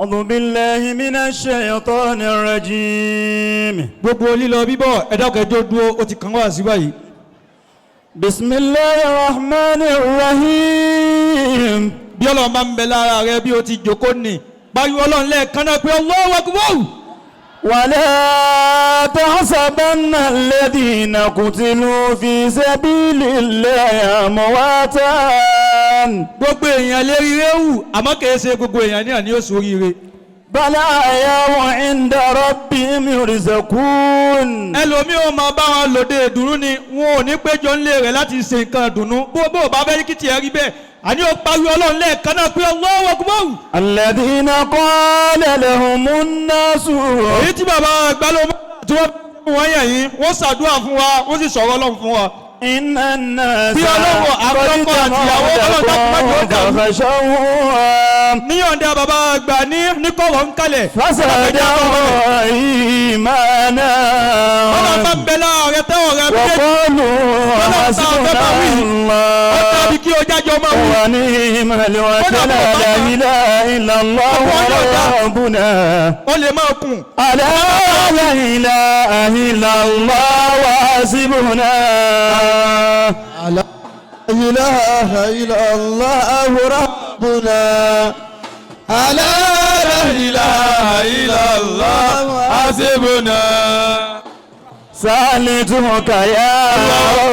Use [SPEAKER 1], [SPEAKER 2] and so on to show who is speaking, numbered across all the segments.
[SPEAKER 1] أعوذ بالله من الشيطان الرجيم.
[SPEAKER 2] Gbogbo lílọ bíbọ̀, ẹ dákun, ẹjọ́ dúró, ó ti kàn wá sí báyìí.
[SPEAKER 1] بسم الله الرحمن الرحيم.
[SPEAKER 2] Bí Ọlọ́run bá ń bẹ lára rẹ, bí o ti jòkó nì, pariwo Ọlọ́run lẹ́ẹ̀kan náà pé Allahu Akbar.
[SPEAKER 1] ولا تحسبن الذين قتلوا في سبيل الله أمواتا.
[SPEAKER 2] Gbogbo èèyàn lérí réwù, àmọ́ kìí ṣe gbogbo èèyàn ní àní oṣù oríire.
[SPEAKER 1] بل أحياء عند ربهم يرزقون.
[SPEAKER 2] Ẹlòmíì ò máa bá wọn lòde ìdùnnú ni, wọn ò ní péjọ ńlé rẹ̀ láti ṣe nǹkan ìdùnnú. Bó o bá fẹ́ kí tiẹ̀ rí bẹ́ẹ̀, àní ó pariwo Ọlọ́run lẹ́ẹ̀kan náà pé Allahu Akbar.
[SPEAKER 1] الذين قال لهم الناس
[SPEAKER 2] Èyí tí bàbá àgbà ló tí wọ́n fún wọn yàn yín, wọ́n ṣàdúrà fún wa, wọ́n sì sọ̀rọ̀ Ọlọ́run fún wa.
[SPEAKER 1] إن الناس
[SPEAKER 2] Bí Ọlọ́run àtọkọ àtìyàwó, Ọlọ́run dákun má jẹ́ ó dàrú.
[SPEAKER 1] فخشوهم
[SPEAKER 2] Níyọ̀ǹda bàbá àgbà ní níkọ̀rọ̀ ń kalẹ̀.
[SPEAKER 1] فزادهم إيمانا.
[SPEAKER 2] Ọlọ́run bá ń bẹ láàrẹ tẹ́wọ̀n rẹ méjèèjì.
[SPEAKER 1] وقالوا حسبنا الله
[SPEAKER 2] Ó tàbí kí o jájọ máa wù.
[SPEAKER 1] ونعم الوكيل، لا إله إلا الله ربنا.
[SPEAKER 2] Ó lè máa kùn.
[SPEAKER 1] ألا لا إله إلا الله وحسبنا.
[SPEAKER 3] لا إله إلا الله ربنا، ألا لا إله إلا الله حسبنا.
[SPEAKER 1] سألتك يا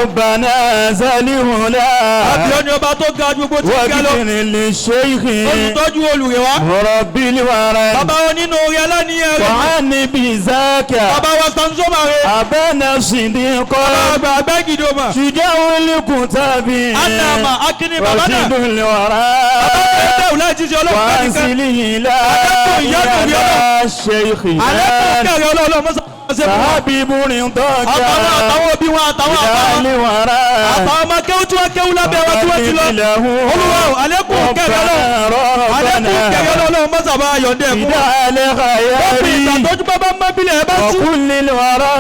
[SPEAKER 1] ربنا سلمنا.
[SPEAKER 2] Àbíọ́ ni ọba tó ga ju gbogbo tí ń ga lọ.
[SPEAKER 1] واغفر للشيخ
[SPEAKER 2] Olùtọ́jú olùrẹ̀ wa.
[SPEAKER 1] رب الورى.
[SPEAKER 2] Bàbá wọn nínú orí aláníyàn rẹ̀.
[SPEAKER 1] وعن بذاك
[SPEAKER 2] Bàbá wa Sanzoma rẹ̀.
[SPEAKER 1] أبانا صديقا.
[SPEAKER 2] Bàbá àgbà Agbẹ́gidoma.
[SPEAKER 1] شجاع الكتاب.
[SPEAKER 2] Anama Akínní bàbá náà.
[SPEAKER 1] رشيد الورى.
[SPEAKER 2] Bàbá Ẹ̀dẹ́wò láì jíjẹ Ọlọ́run nìkan.
[SPEAKER 1] وأنزله لا
[SPEAKER 2] ìyanu rí
[SPEAKER 1] إلى الشيخ.
[SPEAKER 2] Àlékún kẹrẹ Ọlọ́run mọ́sá ṣe fún wa.
[SPEAKER 1] حبيب رضاك.
[SPEAKER 2] Àtàwọn àtàwọn òbí wọn, àtàwọn àtàwọn
[SPEAKER 1] الورى.
[SPEAKER 2] àtàwọn ọmọ kéwú tí wọ́n kéwú lábẹ́ wa tí wọ́n ti lọ. Olúwa o, àlékún kẹrẹ Ọlọ́run. Àlékún kẹrẹ Ọlọ́run mọ́sá bá yọ̀ǹdẹ̀ fún wa.
[SPEAKER 1] إلى
[SPEAKER 2] Lópin ìgbà
[SPEAKER 1] الخيار.
[SPEAKER 2] tójú bá bá mọ́ bílẹ̀ ẹ bá sú.
[SPEAKER 1] وكل الورى.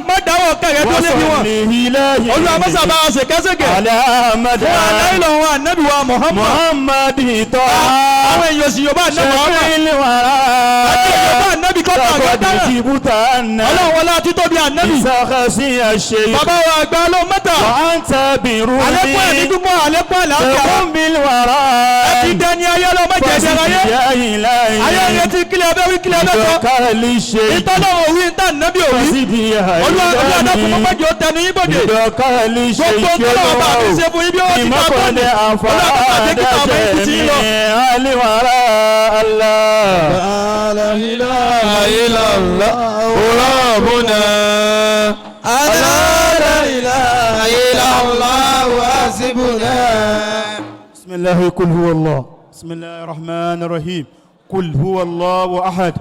[SPEAKER 2] Má dáwọ́ kẹrẹ tó lébi wọn.
[SPEAKER 1] وصله إلهي.
[SPEAKER 2] Olúwa mọ́sá bá ṣèkẹ́sẹ̀kẹ́.
[SPEAKER 1] على مدى.
[SPEAKER 2] Fún aláìlọ́ wọn ànábì wa Muhammad.
[SPEAKER 1] محمد طه.
[SPEAKER 2] Àwọn èèyàn sì yóò bá ànábì Muhammad.
[SPEAKER 1] شفيع الورى.
[SPEAKER 2] Àti èèyàn bá ànábì kọ́kọ́
[SPEAKER 1] لقد
[SPEAKER 2] àgbẹ̀dára.
[SPEAKER 1] جبت أن
[SPEAKER 2] Ọlọ́run wọlé àti tóbi ànábì.
[SPEAKER 1] بسخسي الشيخ.
[SPEAKER 2] Bàbá wa àgbà ló mẹ́ta.
[SPEAKER 1] وأنت
[SPEAKER 2] Àlékún ẹ̀mí
[SPEAKER 1] بروني.
[SPEAKER 2] dúpọ̀, àlékún àlàáfíà.
[SPEAKER 1] تقوم بالورى.
[SPEAKER 2] Ẹ ti dẹni ayé lọ, má jẹ́ ẹ̀jẹ̀ ayé.
[SPEAKER 1] يا إلهي.
[SPEAKER 2] Ayé ń retí kílẹ̀ abẹ́ wí, kílẹ̀ abẹ́ sọ.
[SPEAKER 1] ìdọ̀kálí ṣe.
[SPEAKER 2] Ìtọ́lọ́wọ̀ òwí ń tà nábì òwí.
[SPEAKER 1] Fásitì.
[SPEAKER 2] Olúwa, Olúwa dákun, mọ́ mọ́jọ́ ó tẹnu yín bòde.
[SPEAKER 1] Ìdọ̀kálí ṣe.
[SPEAKER 2] Gbogbo tọ́lọ́wọ́ bá mi ṣe fún yín bí ó ti ta tó ní.
[SPEAKER 1] Ìmọ̀kànlẹ̀
[SPEAKER 2] Olúwa kò tàbí kí tàbí
[SPEAKER 1] àǹfààní
[SPEAKER 2] kí ti yín lọ.
[SPEAKER 1] àlìwàrà Allah.
[SPEAKER 3] لا إله إلا الله ربنا، ألا لا إله إلا الله حسبنا.
[SPEAKER 1] بسم الله، قل هو الله، بسم الله الرحمن الرحيم، قل هو الله أحد،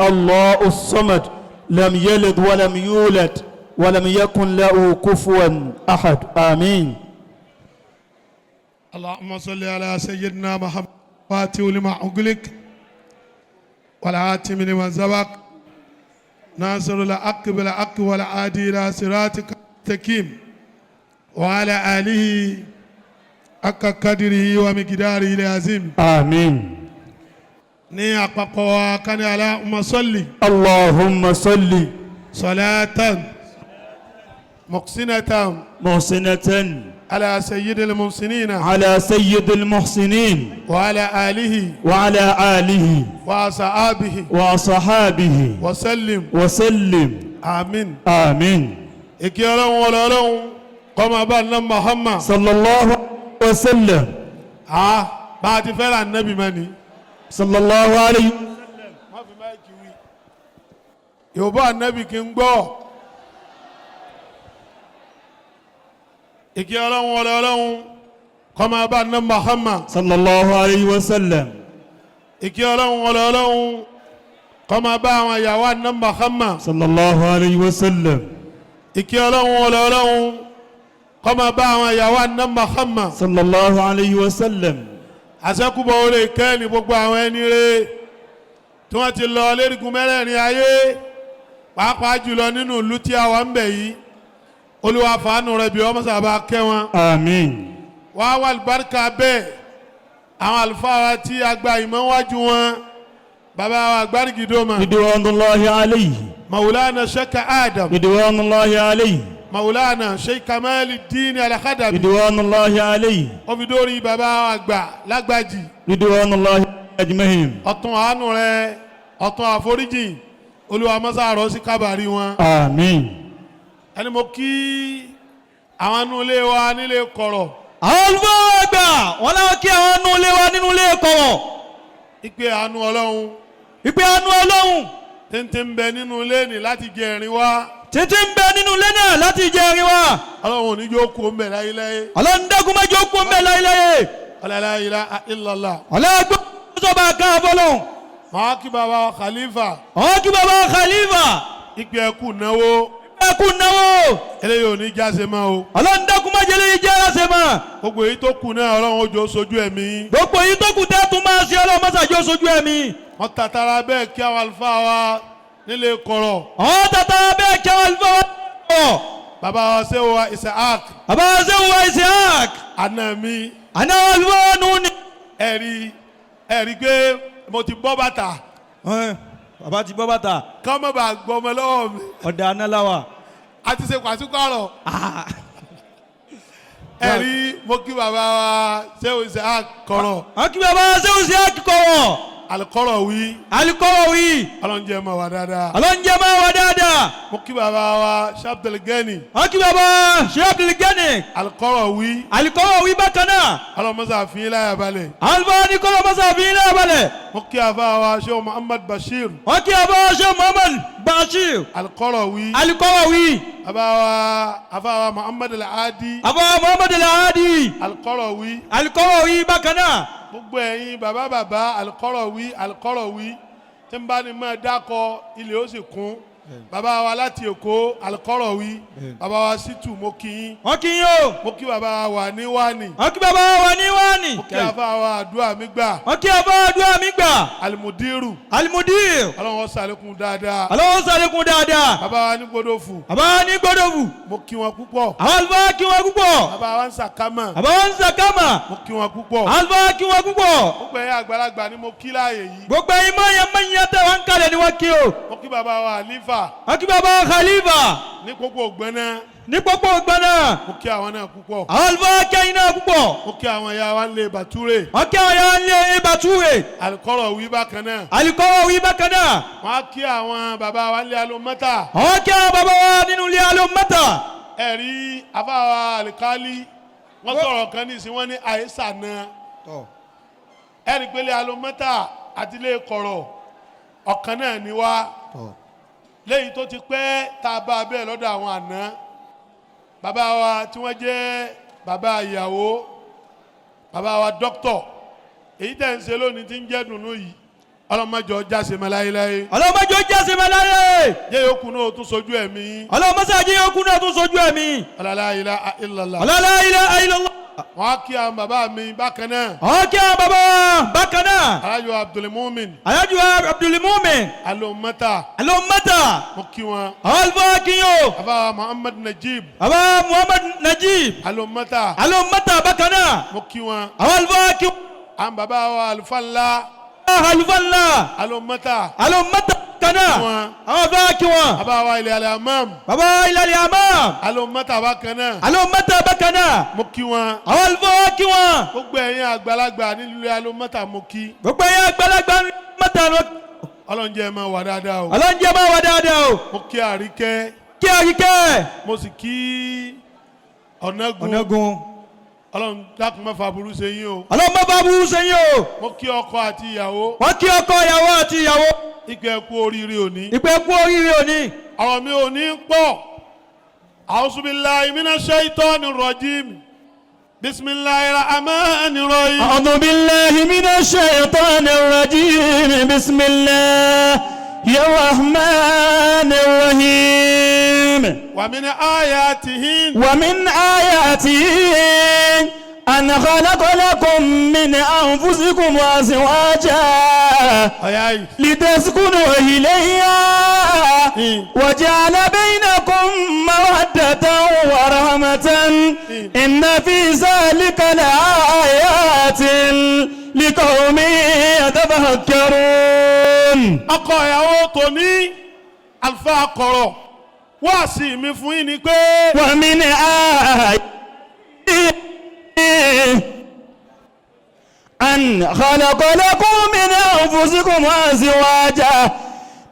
[SPEAKER 1] الله الصمد، لم يلد ولم يولد ولم يكن له كفوا أحد، آمين.
[SPEAKER 4] اللهم صل على سيدنا محمد فاتح لما أغلق والعاتم لمن سبق ناصر الحق بالحق والعادي إلى صراطك المستقيم وعلى آله حق قدره ومقداره العظيم.
[SPEAKER 1] آمين.
[SPEAKER 4] Ní àpapọ̀ wa kan ní اللهم صل
[SPEAKER 1] اللهم صل
[SPEAKER 4] صلاة محسنة
[SPEAKER 1] محسنة
[SPEAKER 4] على سيد المحسنين
[SPEAKER 1] على سيد المحسنين
[SPEAKER 4] وعلى آله
[SPEAKER 1] وعلى آله
[SPEAKER 4] وأصحابه
[SPEAKER 1] وصحابه
[SPEAKER 4] وسلم.
[SPEAKER 1] وسلم.
[SPEAKER 4] آمين.
[SPEAKER 1] آمين.
[SPEAKER 4] Ìkí Ọlọ́run wọlé Ọlọ́run kó máa bá ná Muhammad.
[SPEAKER 1] صلى الله عليه وسلم.
[SPEAKER 4] A bá a ti fẹ́ràn Nábì mẹ́ni.
[SPEAKER 1] صلى الله عليه.
[SPEAKER 4] Má fi mic wí. Yorùbá Ànábì kì í gbọ́. Ìkí Ọlọ́run wọlé Ọlọ́run kó máa bá ná Muhammad.
[SPEAKER 1] صلى الله عليه وسلم.
[SPEAKER 4] Ìkí Ọlọ́run wọlé Ọlọ́run kó máa bá àwọn ìyàwó àná Muhammad.
[SPEAKER 1] صلى الله عليه وسلم.
[SPEAKER 4] Ìkí Ọlọ́run wọlé Ọlọ́run kó máa bá àwọn ìyàwó àná Muhammad.
[SPEAKER 1] صلى الله عليه وسلم.
[SPEAKER 4] Àṣẹkùbọ̀ orí kẹ́ni gbogbo àwọn ẹni rẹ̀ tí wọ́n ti lọ lérigun mẹ́rẹ̀ẹ̀rin ayé, pàápàá jùlọ nínú ìlú tí a wà ń bẹ̀ yìí. Olúwa, fàánù rẹ̀ bí ọmọ sábà kẹ́ wọn.
[SPEAKER 1] آمين.
[SPEAKER 4] Wàá wà lùbáríkà bẹ́ẹ̀, àwọn àlùfáà wa tí a gba ìmọ̀ wájú wọn. Bàbá wa Gbárìgìdómà.
[SPEAKER 1] رضوان الله عليه.
[SPEAKER 4] Maulana Sheikh Adam.
[SPEAKER 1] رضوان الله عليه.
[SPEAKER 4] Maulana Sheikh Kamaluddin Al-Khadabi.
[SPEAKER 1] رضوان الله عليه.
[SPEAKER 4] Ó fi dórí bàbá wa àgbà Lágbàjì.
[SPEAKER 1] رضوان الله أجمعين.
[SPEAKER 4] Ọ̀tún àánú rẹ, ọ̀tún àforíjì, Olúwa mọ́sá rọ̀ sí kábàárì wọn.
[SPEAKER 1] آمين.
[SPEAKER 4] Ẹni mo kí àwọn inú ilé wa nílé kọ̀rọ̀.
[SPEAKER 2] Àwọn àlùfáà àgbà wọn láwọn kí àwọn nínú ilé wa nínú ilé kọ̀rọ̀.
[SPEAKER 4] Ìpè àánú Ọlọ́run
[SPEAKER 2] Ìpè àánú Ọlọ́run
[SPEAKER 4] títí ń bẹ nínú ilé ní láti jẹ ẹ̀rín wá.
[SPEAKER 2] títí ń bẹ nínú ilé náà láti jẹ ẹ̀rín wa.
[SPEAKER 4] Ọlọ́run ò ní jó kú ń bẹ láyéláyé.
[SPEAKER 2] Ọlọ́run dẹ́kun mẹ́jọ kú ń bẹ láyéláyé.
[SPEAKER 4] La ilaha illallah.
[SPEAKER 2] Ọlọ́gbọ́n sọba ká fọlọ́hún.
[SPEAKER 4] Màá kí bàbá wa Khalifa.
[SPEAKER 2] Àwọn kí bàbá Khalifa.
[SPEAKER 4] Ìpè ẹkú náwó.
[SPEAKER 2] Ẹkú náwó.
[SPEAKER 4] Eléyìí ò ní jáse mọ́ o.
[SPEAKER 2] Ọlọ́run dẹ́kun mẹ́jọ lè jẹ́ aláṣẹ mọ́.
[SPEAKER 4] Gbogbo èyí tó kù náà Ọlọ́run ó jọ sojú ẹ̀mí.
[SPEAKER 2] Gbogbo èyí tó kù tẹ́ tún máa ṣe Ọlọ́run mọ́sàájú sojú ẹ̀mí.
[SPEAKER 4] Wọ́n tatara bẹ́ẹ̀ kí àwọn àlùfáà wa nílé kọ̀rọ̀.
[SPEAKER 2] Àwọn tata bẹ́ẹ̀ kí àwọn àlùfáà wa kọ̀.
[SPEAKER 4] Bàbá wa Ṣéwù wa Isaac.
[SPEAKER 2] Bàbá wa Ṣéwù wa Isaac.
[SPEAKER 4] Àná mi.
[SPEAKER 2] Àná àwọn àlùfáà nù ní.
[SPEAKER 4] Ẹ̀rí pé mo ti bọ́ bàtà.
[SPEAKER 2] Bàbá ti bọ́ bàtà.
[SPEAKER 4] Kọ́ mọ̀ bá gbọmọ lọ́wọ́ mi.
[SPEAKER 2] Ọ̀dà análáwà.
[SPEAKER 4] A ti ṣe pàṣípàrọ̀. Ẹ̀rí mo kí bàbá wa Ṣéwù Isaac kọ̀rọ̀.
[SPEAKER 2] Wọ́n kí bàbá wa Ṣéwù Isaac kọ̀rọ̀.
[SPEAKER 4] Alikọrọ wí.
[SPEAKER 2] Alikọrọ wí.
[SPEAKER 4] Ọlọ́run jẹ́ máa wà dáadáa.
[SPEAKER 2] Ọlọ́run jẹ́ máa wà dáadáa.
[SPEAKER 4] Mo kí bàbá wa Sheikh Gani.
[SPEAKER 2] Wọ́n kí bàbá Sheikh Gani.
[SPEAKER 4] Alikọrọ wí.
[SPEAKER 2] Alikọrọ wí bákan náà.
[SPEAKER 4] Ọlọ́run mọ́sá fi yín láyà balẹ̀.
[SPEAKER 2] Àlùfáà ní kọ́lọ́ mọ́sá fi yín láyà balẹ̀.
[SPEAKER 4] Mo kí àfa wa Sheikh Muhammad Bashir.
[SPEAKER 2] Wọ́n kí àfa wa Sheikh Muhammad Bashir.
[SPEAKER 4] Alikọrọ wí.
[SPEAKER 2] Alikọrọ wí.
[SPEAKER 4] Àfa wa Muhammad Al-Hadi.
[SPEAKER 2] Àfa wa Muhammad Al-Hadi.
[SPEAKER 4] Alikọrọ wí.
[SPEAKER 2] Alikọrọ wí bákan náà.
[SPEAKER 4] Gbogbo ẹ̀yin bàbá bàbá alikọrọ wí alikọrọ wí tí n bá ní máa dákọ ilé ó sì kún. Bàbá wa láti Èkó alikọrọ wí. Bàbá wa Ṣítù mo kí yín.
[SPEAKER 2] Wọ́n kí yín o.
[SPEAKER 4] Mo kí bàbá wa ní wáni.
[SPEAKER 2] Wọ́n kí bàbá wa ní wáni.
[SPEAKER 4] Mo kí àfa wa àdúrà mi gbà.
[SPEAKER 2] Wọ́n kí àfa àdúrà mi gbà.
[SPEAKER 4] Alimudiru.
[SPEAKER 2] Alimudiru.
[SPEAKER 4] Ọlọ́run ó ṣàlékún dáadáa.
[SPEAKER 2] Ọlọ́run ó ṣàlékún dáadáa.
[SPEAKER 4] Bàbá wa ní Gbódòfù.
[SPEAKER 2] Bàbá wa ní Gbódòfù.
[SPEAKER 4] Mo kí wọn púpọ̀.
[SPEAKER 2] Àwọn àlùfáà kí wọn púpọ̀.
[SPEAKER 4] Bàbá wa ń Sàkámà.
[SPEAKER 2] Bàbá wa ń Sàkámà.
[SPEAKER 4] Mo kí wọn púpọ̀.
[SPEAKER 2] Àlùfáà kí wọn púpọ̀.
[SPEAKER 4] Gbogbo ẹ̀yin àgbàlagbà ni mo kí láàyè yìí.
[SPEAKER 2] Gbogbo ẹ̀yin mọ̀nyẹ́ mọ̀nyẹ́ tẹ̀ wọ́n ń kalẹ̀ ni wọ́n kí o.
[SPEAKER 4] Mo kí bàbá wa Àlífà.
[SPEAKER 2] Wọ́n kí bàbá wa Khalifa.
[SPEAKER 4] Ní pópó Ògbẹ́nà.
[SPEAKER 2] Ní pópó Ògbẹ́nà.
[SPEAKER 4] Mo kí àwọn náà púpọ̀.
[SPEAKER 2] Àwọn àlùfáà kẹ́yìn náà púpọ̀.
[SPEAKER 4] Mo kí àwọn ìyá wa ń lé Bàtúrè.
[SPEAKER 2] Wọ́n kí àwọn ìyá wa ń lé Bàtúrè.
[SPEAKER 4] Alikọ́rọ̀ wí bákan náà.
[SPEAKER 2] Alikọ́rọ̀ wí bákan náà.
[SPEAKER 4] Wọ́n á kí àwọn bàbá wa ń lé Alomọ́tà.
[SPEAKER 2] Wọ́n kí àwọn bàbá wa nínú ilé Alomọ́tà.
[SPEAKER 4] Ẹ̀rí afáwa Alikali wọ́n sọ̀rọ̀ kan ní ìsìn wọ́n ní àìsàn náà. Ẹ̀rí pélé Alomọ́tà àti ilé kọ̀rọ̀ ọ̀kan náà ni wá. Léyìí tó ti pẹ́ tá a bá a bẹ́ẹ̀ lọ́dọ̀ àwọn àná. Bàbá wa tí wọ́n jẹ́ bàbá ìyàwó, bàbá wa dókítọ̀, èyí tẹ̀ ń ṣe lónìí tí ń jẹ́ dùnú yìí, ọlọ́mọjọ jáse mọ́ láyéláyé.
[SPEAKER 2] Ọlọ́mọjọ jáse mọ́ láyé.
[SPEAKER 4] Jẹ́ yòókù náà tún sojú ẹ̀mí.
[SPEAKER 2] Ọlọ́mọsàájì yòókù náà tún sojú ẹ̀mí.
[SPEAKER 4] La ilaha illallah.
[SPEAKER 2] La ilaha illallah.
[SPEAKER 4] Wọ́n á kí àwọn bàbá mi bákan náà.
[SPEAKER 2] Wọ́n á kí àwọn bàbá wa bákan náà.
[SPEAKER 4] Alájọ Abdulmumin.
[SPEAKER 2] Alájọ Abdulmumin.
[SPEAKER 4] Alomata.
[SPEAKER 2] Alomata.
[SPEAKER 4] Mo kí wọn.
[SPEAKER 2] Àwọn àlùfáà kí yín o.
[SPEAKER 4] Bàbá Muhammad Najib.
[SPEAKER 2] Bàbá Muhammad Najib.
[SPEAKER 4] Alomata.
[SPEAKER 2] Alomata bákan náà.
[SPEAKER 4] Mo kí wọn.
[SPEAKER 2] Àwọn àlùfáà kí wọn.
[SPEAKER 4] Àwọn bàbá wa àlùfáà ńlá.
[SPEAKER 2] Àlùfáà ńlá.
[SPEAKER 4] Alomata.
[SPEAKER 2] Alomata bákan náà. Àwọn àlùfáà kí wọn.
[SPEAKER 4] Bàbá wa ilẹ̀ alẹ́ amam.
[SPEAKER 2] Bàbá ilẹ̀ alẹ́ amam.
[SPEAKER 4] Alomata bákan náà.
[SPEAKER 2] Alomata bákan náà.
[SPEAKER 4] Mo kí wọn.
[SPEAKER 2] Àwọn àlùfáà kí wọn.
[SPEAKER 4] Gbogbo ẹ̀yin àgbàlagbà nílùú Alomata mo kí.
[SPEAKER 2] Gbogbo ẹ̀yin àgbàlagbà mọ́ta lọ.
[SPEAKER 4] Ọlọ́run jẹ́ máa wà dáadáa o.
[SPEAKER 2] Ọlọ́run jẹ́ máa wà dáadáa o.
[SPEAKER 4] Mo kí Àríkẹ́.
[SPEAKER 2] Kí Àríkẹ́.
[SPEAKER 4] Mo sì kí Ọ̀nàgún.
[SPEAKER 2] Ọ̀nàgún.
[SPEAKER 4] Ọlọ́run dákun má fa burú ṣe yín o.
[SPEAKER 2] Ọlọ́run má fa burú ṣe yín o.
[SPEAKER 4] Mo kí ọkọ àti ìyàwó.
[SPEAKER 2] Wọ́n kí ọkọ ìyàwó àti ìyàwó.
[SPEAKER 4] Ìpè kú oríire òní.
[SPEAKER 2] Ìpè kú oríire òní.
[SPEAKER 4] Ọ̀rọ̀ mi ò ní pọ̀. A'udhu billahi minash shaitani rajim. Bismillahir rahmanir rahim.
[SPEAKER 1] A'udhu billahi minash shaitanir rajim. Bismillahir rahmanir rahim.
[SPEAKER 4] Wa min ayatihi.
[SPEAKER 1] Wa min ayatihi أن خلق لكم من أنفسكم أزواجا لتسكنوا إليها وجعل بينكم مودة ورحمة إن في ذلك لآيات لقوم يتفكرون.
[SPEAKER 4] Ọkọ ìyàwó tòní àlùfáà kọ̀rọ̀ wáàsí mi fún yín ni pé.
[SPEAKER 2] ومن آياته أن خلق لكم من أنفسكم أزواجا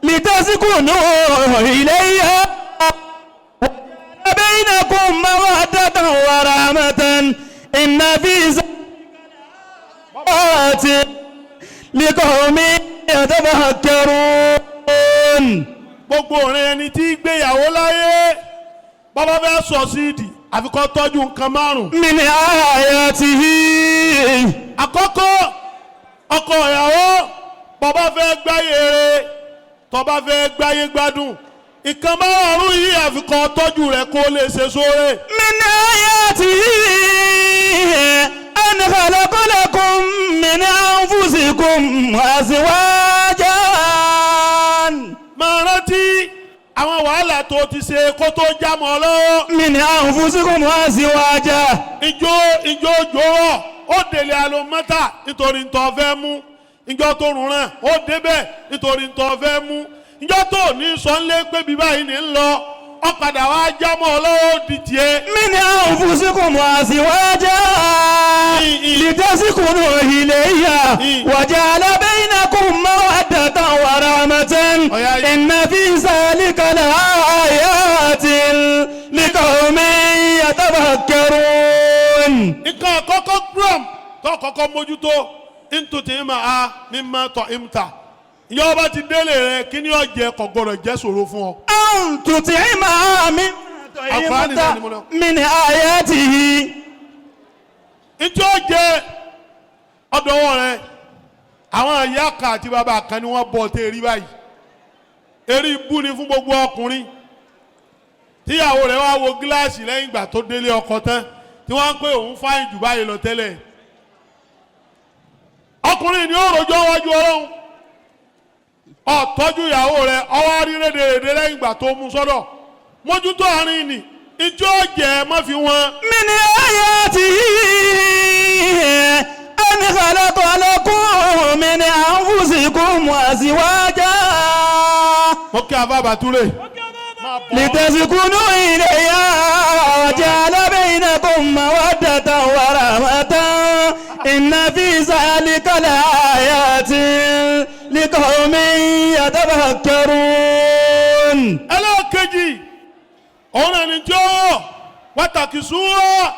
[SPEAKER 2] لتسكنوا إليها وجعل بينكم مودة ورحمة إن في ذلك لآيات لقوم يتفكرون.
[SPEAKER 4] Gbogbo òrin ẹni tí gbéyàwó láyé bàbá fẹ́ sọ sí ìdì àfikọ́ tọ́jú nǹkan márùn.
[SPEAKER 2] من آياته
[SPEAKER 4] Àkọ́kọ́, ọkọ ìyàwó, bàbá fẹ́ gbáyé rere, tọ́ba fẹ́ gbáyé gbádùn, nǹkan márùn yìí àfikọ́ tọ́jú rẹ̀ kó lè ṣe sóore.
[SPEAKER 2] من آياته أن خلق لكم من أنفسكم أزواجا.
[SPEAKER 4] Máa rántí àwọn wàhálà tó ti ṣe kó tó já mọ́ ọ lọ́wọ́.
[SPEAKER 2] من أنفسكم أزواجا.
[SPEAKER 4] Ìjó ìjó jòrọ̀ ó délé alomọ́tà nítorí ntọ́ fẹ́ mú, ìjọ tó rùn ràn ó débẹ̀ nítorí ntọ́ fẹ́ mú, ìjọ tó ní sọ́nlé pé bí báyìí ní ń lọ ó padà wá jámọ́ ọ lọ́wọ́ ó di tiẹ̀.
[SPEAKER 2] من أنفسكم أزواجا لتسكنوا إليها وجعل بينكم مودة ورحمة إن في ذلك لآيات لقوم يتفكرون.
[SPEAKER 4] Nǹkan àkọ́kọ́ gram tó kọ́kọ́ mójútó ntòtí ma a mímọ́ tọ́ ìmùtà ìyá ọba ti délé rẹ kí ni ọ̀jẹ̀ kò gbọdọ̀ jẹ́ ṣòro fún ọ.
[SPEAKER 2] أن تطعم من
[SPEAKER 4] Àǹfààní náà ni mo lọ.
[SPEAKER 2] من آياته.
[SPEAKER 4] Ntí ó jẹ ọdọwọ rẹ, àwọn ìyá kan àti bàbá kan ni wọ́n bọ tẹ erí báyìí, erí ibú ni fún gbogbo ọkùnrin tíyàwó rẹ̀ wá wo gíláàsì lẹ́yìn ìgbà tó délé ọkọ tán tí wọ́n ń pè òun fáyìn jù báyìí lọ tẹ́lẹ̀. Ọkùnrin ni ó rojọ́ wájú Ọlọ́run, ọ̀tọ́jú ìyàwó rẹ̀ ọwọ́ rí rédèrèdè lẹ́yìn ìgbà tó mú sọ́dọ̀ mójútó àárín ni ìjọ jẹ́ má fi wọn.
[SPEAKER 2] من آياته أن خلق لكم من أنفسكم أزواجا
[SPEAKER 4] Mo kí afá bàtúrè.
[SPEAKER 2] لتسكنوا إليها وجعل بينكم مودة ورحمة إن في ذلك لآيات لقوم يتفكرون.
[SPEAKER 4] Ẹlẹ́ẹ̀kejì òun náà ni tí ó wọ̀ pàtàkì súnwọ́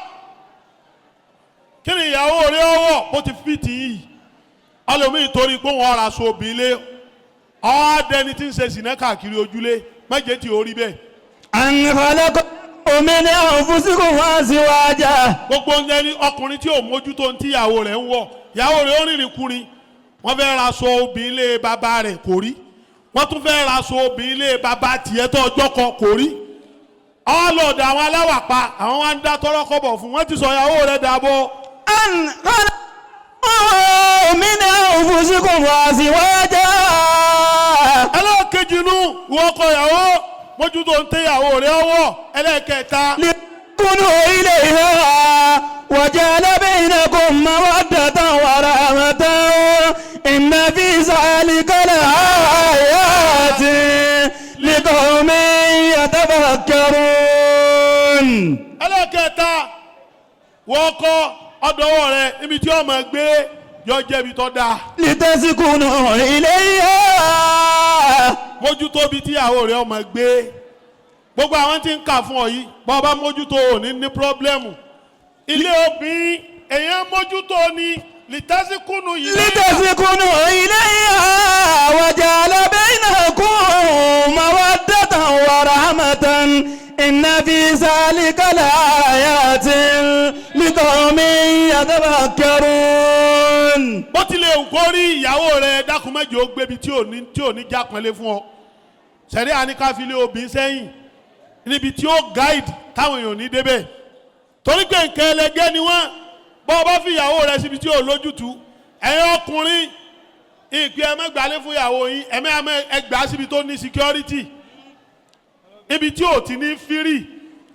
[SPEAKER 4] kí ni ìyàwó rẹ̀ ọwọ́ bó ti fi tì í ọlọ́mí torí pé wọ́n ra aṣọ obìnrin lé ọ̀ọ́dẹni tí ń ṣe sìnà káàkiri ojúlé méje tí ó rí bẹ́ẹ̀.
[SPEAKER 2] أن خلق من أنفسكم أزواجا.
[SPEAKER 4] Gbogbo oúnjẹ ní ọkùnrin tí ò mójútó ní tíyàwó rẹ̀ ń wọ̀, ìyàwó rẹ̀ ó rìnrìn kúrin, wọ́n fẹ́ ra aṣọ obìnrin lé bàbá rẹ̀ kò rí, wọ́n tún fẹ́ ra aṣọ obìnrin lé bàbá tiẹ̀ tó ọjọ́ kan kò rí, ọlọ́ọ̀dà àwọn aláwàpá àwọn wá ń dá tọ́rọ́ kọ́bọ̀ fún wọ́n ti sọ ìyàwó rẹ̀ dàbọ̀.
[SPEAKER 2] أن خلق من أنفسكم أزواجا.
[SPEAKER 4] Ẹlẹ́ẹ̀kejì inú ìwọ ọkọ ìyàwó mójútó ń tẹ́yàwó rẹ̀ ọwọ́. Ẹlẹ́ẹ̀kẹta,
[SPEAKER 2] لتسكنوا إليها وجعل بينكم مودة ورحمة إن في ذلك لآيات لقوم يتفكرون.
[SPEAKER 4] Ẹlẹ́ẹ̀kẹta, wọ́n ọkọ ọdọwọ́ rẹ̀ níbi tí ọmọ gbé yọ jẹ́bi tó dáa.
[SPEAKER 2] لتسكنوا إليها.
[SPEAKER 4] Mójútó bí tíyàwó rẹ̀ ọmọ gbé. Gbogbo àwọn tí ń kà fún ọ yìí, bọ́ ọba mójútó ò ní ní problem. Ilé obìnrin èèyàn mójútó ni lìtásíkùnù yìí.
[SPEAKER 2] لتسكنوا إليها وجعل بينكم مودة ورحمة إن في ذلك لآيات لقوم يتفكرون.
[SPEAKER 4] Bó tilẹ̀ wù kó rí, ìyàwó rẹ̀ dákun mẹ́jọ ó gbébi tí ò ní jápọ̀nlé fún ọ. Sẹ̀rí àníkàfilé obìnrin sẹ́yìn níbi tí ó guide táwọn èèyàn ní débẹ̀ torí pé nǹkan ẹlẹgẹ́ ni wọ́n. Bọ́ ọ bá fi ìyàwó rẹ̀ síbi tí ò lójútu, ẹ̀yin ọkùnrin ìpè ẹ̀mẹ́gbàlẹ́ fún ìyàwó yín, ẹ̀mẹ́ ẹgbàá síbi tó ní security, ibi tí ò ti ní free,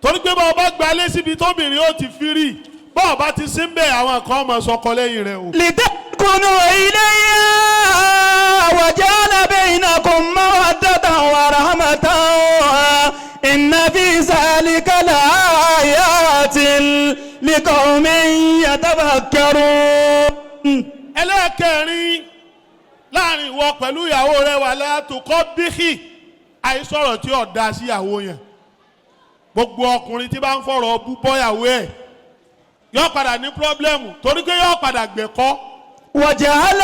[SPEAKER 4] torí pé bọ́ ọ bá gbalé síbi tóbìnrin ó ti free, bọ́ ọ bá ti sí ń bẹ̀, àwọn kan ọmọ sọkọ lẹ́yìn rẹ̀ o.
[SPEAKER 2] لتسكنوا إليها وجعل بينكم يتفكرون.
[SPEAKER 4] Ẹlẹ́ẹ̀kẹrin, láàrin ìwọ pẹ̀lú ìyàwó rẹ, wà látòkọ́ bíkì, àìsọ̀rọ̀ tí ò da sí ìyàwó yẹn. Gbogbo ọkùnrin tí bá ń fọ̀rọ̀ bú bọ́yàwó ẹ̀ yóò padà ní problem, torí pé yóò padà gbẹ̀kọ́.
[SPEAKER 2] وجعل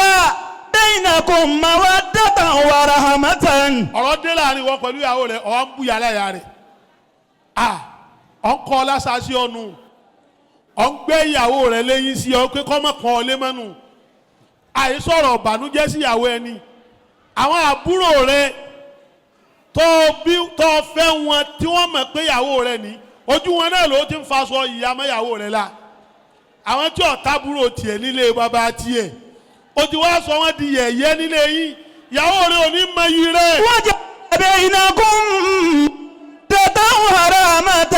[SPEAKER 2] بينكم مودة ورحمة.
[SPEAKER 4] Ọ̀rọ̀ dé láàrin ìwọ pẹ̀lú ìyàwó rẹ, ọ̀ ń bú yàrá ìyá rẹ̀, à ọ̀ ń kọ́ lásàásí ọ̀nù, ọ̀ ń gbé ìyàwó rẹ léyìn sí ọ pé kọ́mọ kan ọ lé mọ́nu. Àìsọ̀rọ̀ ìbànújẹ́ sí ìyàwó ẹni. Àwọn àbúrò rẹ tó bí tó fẹ́ wọn, tí wọ́n mọ̀ pé ìyàwó rẹ ní, ojú wọn náà ló ti ń faṣọ ìyàmọ́ ìyàwó rẹ la. Àwọn tí ọ̀tá búrò tiẹ̀ nílé bàbá tiẹ̀, o ti wá sọ wọ́n di yẹ̀yẹ́ nílé yín. Ìyàwó rẹ ò ní mọ iyì rẹ.
[SPEAKER 2] وجعل بينكم مودة ورحمة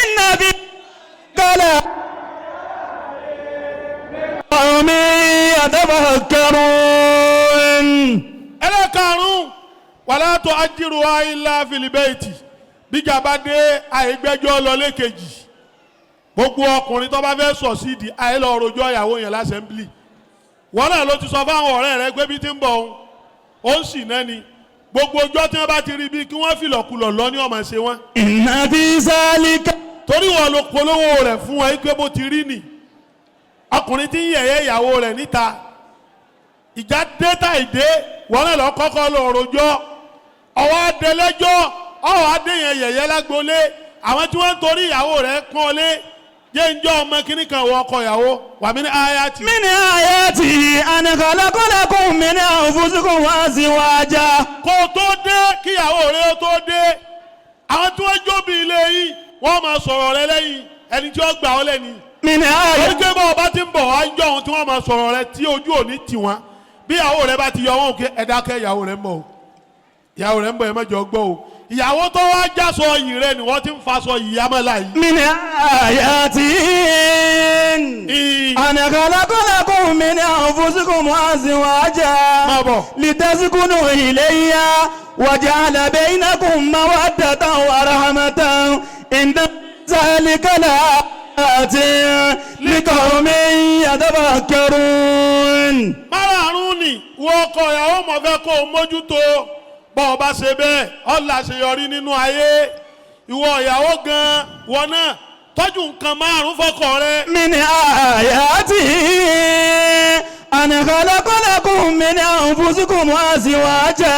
[SPEAKER 2] إن في ذلك لقوم يتفكرون.
[SPEAKER 4] Ẹlẹ́karùn-ún, wàlá tó ajiru wa ilá filibẹ́ẹ̀tì. Bíjà bá dé, àìgbẹ́jọ́ lọ lẹ́kejì. Gbogbo ọkùnrin tó bá fẹ́ sọ sídìí àìlọ́ rojọ́ ìyàwó yẹn l'assembly. Wọn náà ló ti sọ fáwọn ọ̀rẹ́ rẹ pé bí ti ń bọ̀ òun ó ń sì náà ni. Gbogbo ọjọ́ tí wọ́n bá ti rí bí kí wọ́n fìlọ̀kulọ̀ lọ ní ọmọ ṣe wọ́n.
[SPEAKER 2] إن في ذلك
[SPEAKER 4] Torí wọn ló polówó rẹ̀ fún ẹ pé bó ti rí nì. Ọkùnrin tí ń yẹ̀yẹ́ ìyàwó rẹ̀ níta, ìjà dé táì dé, wọn náà lọ kọ́kọ́ lọ rojọ́, ọwọ́ adẹlẹ́jọ́, ọwọ́ adéyẹn yẹ̀yẹ́ lágbolé. Àwọn tí wọ́n ń torí ìyàwó rẹ̀ pọ́n lé jẹ́ ń jọ́ ọmọ kínní kan wọ ọkọ ìyàwó wàmí ní ayati.
[SPEAKER 2] من آياته أن خلق لكم من أنفسكم أزواجا.
[SPEAKER 4] Kó o tó dé, kíyàwó rẹ̀ ó tó dé, àwọn tí wọ́n jóbi ilé yìí, wọ́n máa sọ̀rọ̀ rẹ lẹ́yìn ẹni tí wọ́n gbà ọ́ lẹ́ni.
[SPEAKER 2] من
[SPEAKER 4] Torí
[SPEAKER 2] آياته
[SPEAKER 4] pé bá ọba ti ń bọ̀ wá jọ ohun tí wọ́n máa sọ̀rọ̀ rẹ tí ojú òní tì wọ́n. Bí ìyàwó rẹ bá ti yọ wọn òkè, ẹ dákẹ́, ìyàwó rẹ ń bọ̀ o, ìyàwó rẹ ń bọ̀, ẹ má jọ gbọ́ o. Ìyàwó tó wá jásọ yìí rẹ ni wọ́n ti ń faṣọ yìí amọ́lá yìí.
[SPEAKER 2] من آياته أن خلق لكم من أنفسكم أزواجا
[SPEAKER 4] Má bọ̀.
[SPEAKER 2] لتسكنوا إليها وجعل بينكم مودة ورحمة إن ذلك لآيات لقوم يتفكرون.
[SPEAKER 4] Márààrún ni wọ́n ọkọ ìyàwó mọ̀ fẹ́ kó o mójútó. Bọ́ ọ bá ṣe bẹ́ẹ̀, ọ́ làṣeyọrí nínú ayé. Ìwọ ìyàwó gan, wọn náà tọ́jú nǹkan márùn fọ́kọ rẹ.
[SPEAKER 2] من آياته أن خلق لكم من أنفسكم أزواجا.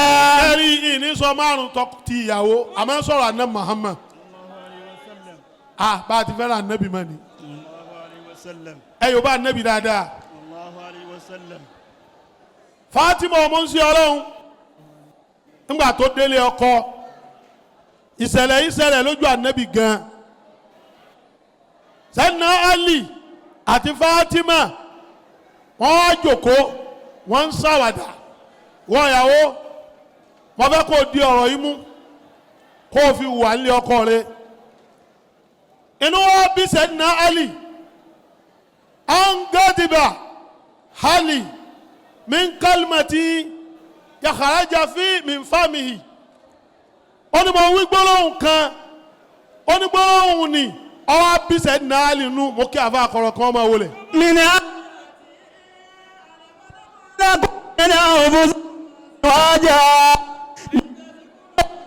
[SPEAKER 4] Ẹ̀rí ìní sọ márùn tọ́ ti ìyàwó, àmọ́ sọ̀rọ̀ àná Muhammad, ah, bá a ti fẹ́ràn ànábì mọ́ ni. Ẹ yóò bá ànábì dáadáa. Fatima ọmọ ń ṣe ọlọ́run ńgbà tó délé ọkọ, ìṣẹ̀lẹ̀ ìṣẹ̀lẹ̀ lójú ànábì gan. Sẹ́nà Ali àti Fatima, wọ́n á jòkó, wọ́n ń ṣàwàdà. Wọ́n ìyàwó, wọ́n fẹ́ kó o di ọ̀rọ̀ yìí mú, kó o fi wà nílé ọkọ rẹ. Inú wọn bí sẹ́nà Ali angadiba hali min kalimati yakaraja fi min famihi. Ó ní mo wí gbólóhùn kan, ó ní gbólóhùn ni ọwọ́ bí sẹ́nà Ali nù. Mo kí àfa àkọrọ̀ kan máa wọlé.
[SPEAKER 2] من لكم من أنفسكم أزواجا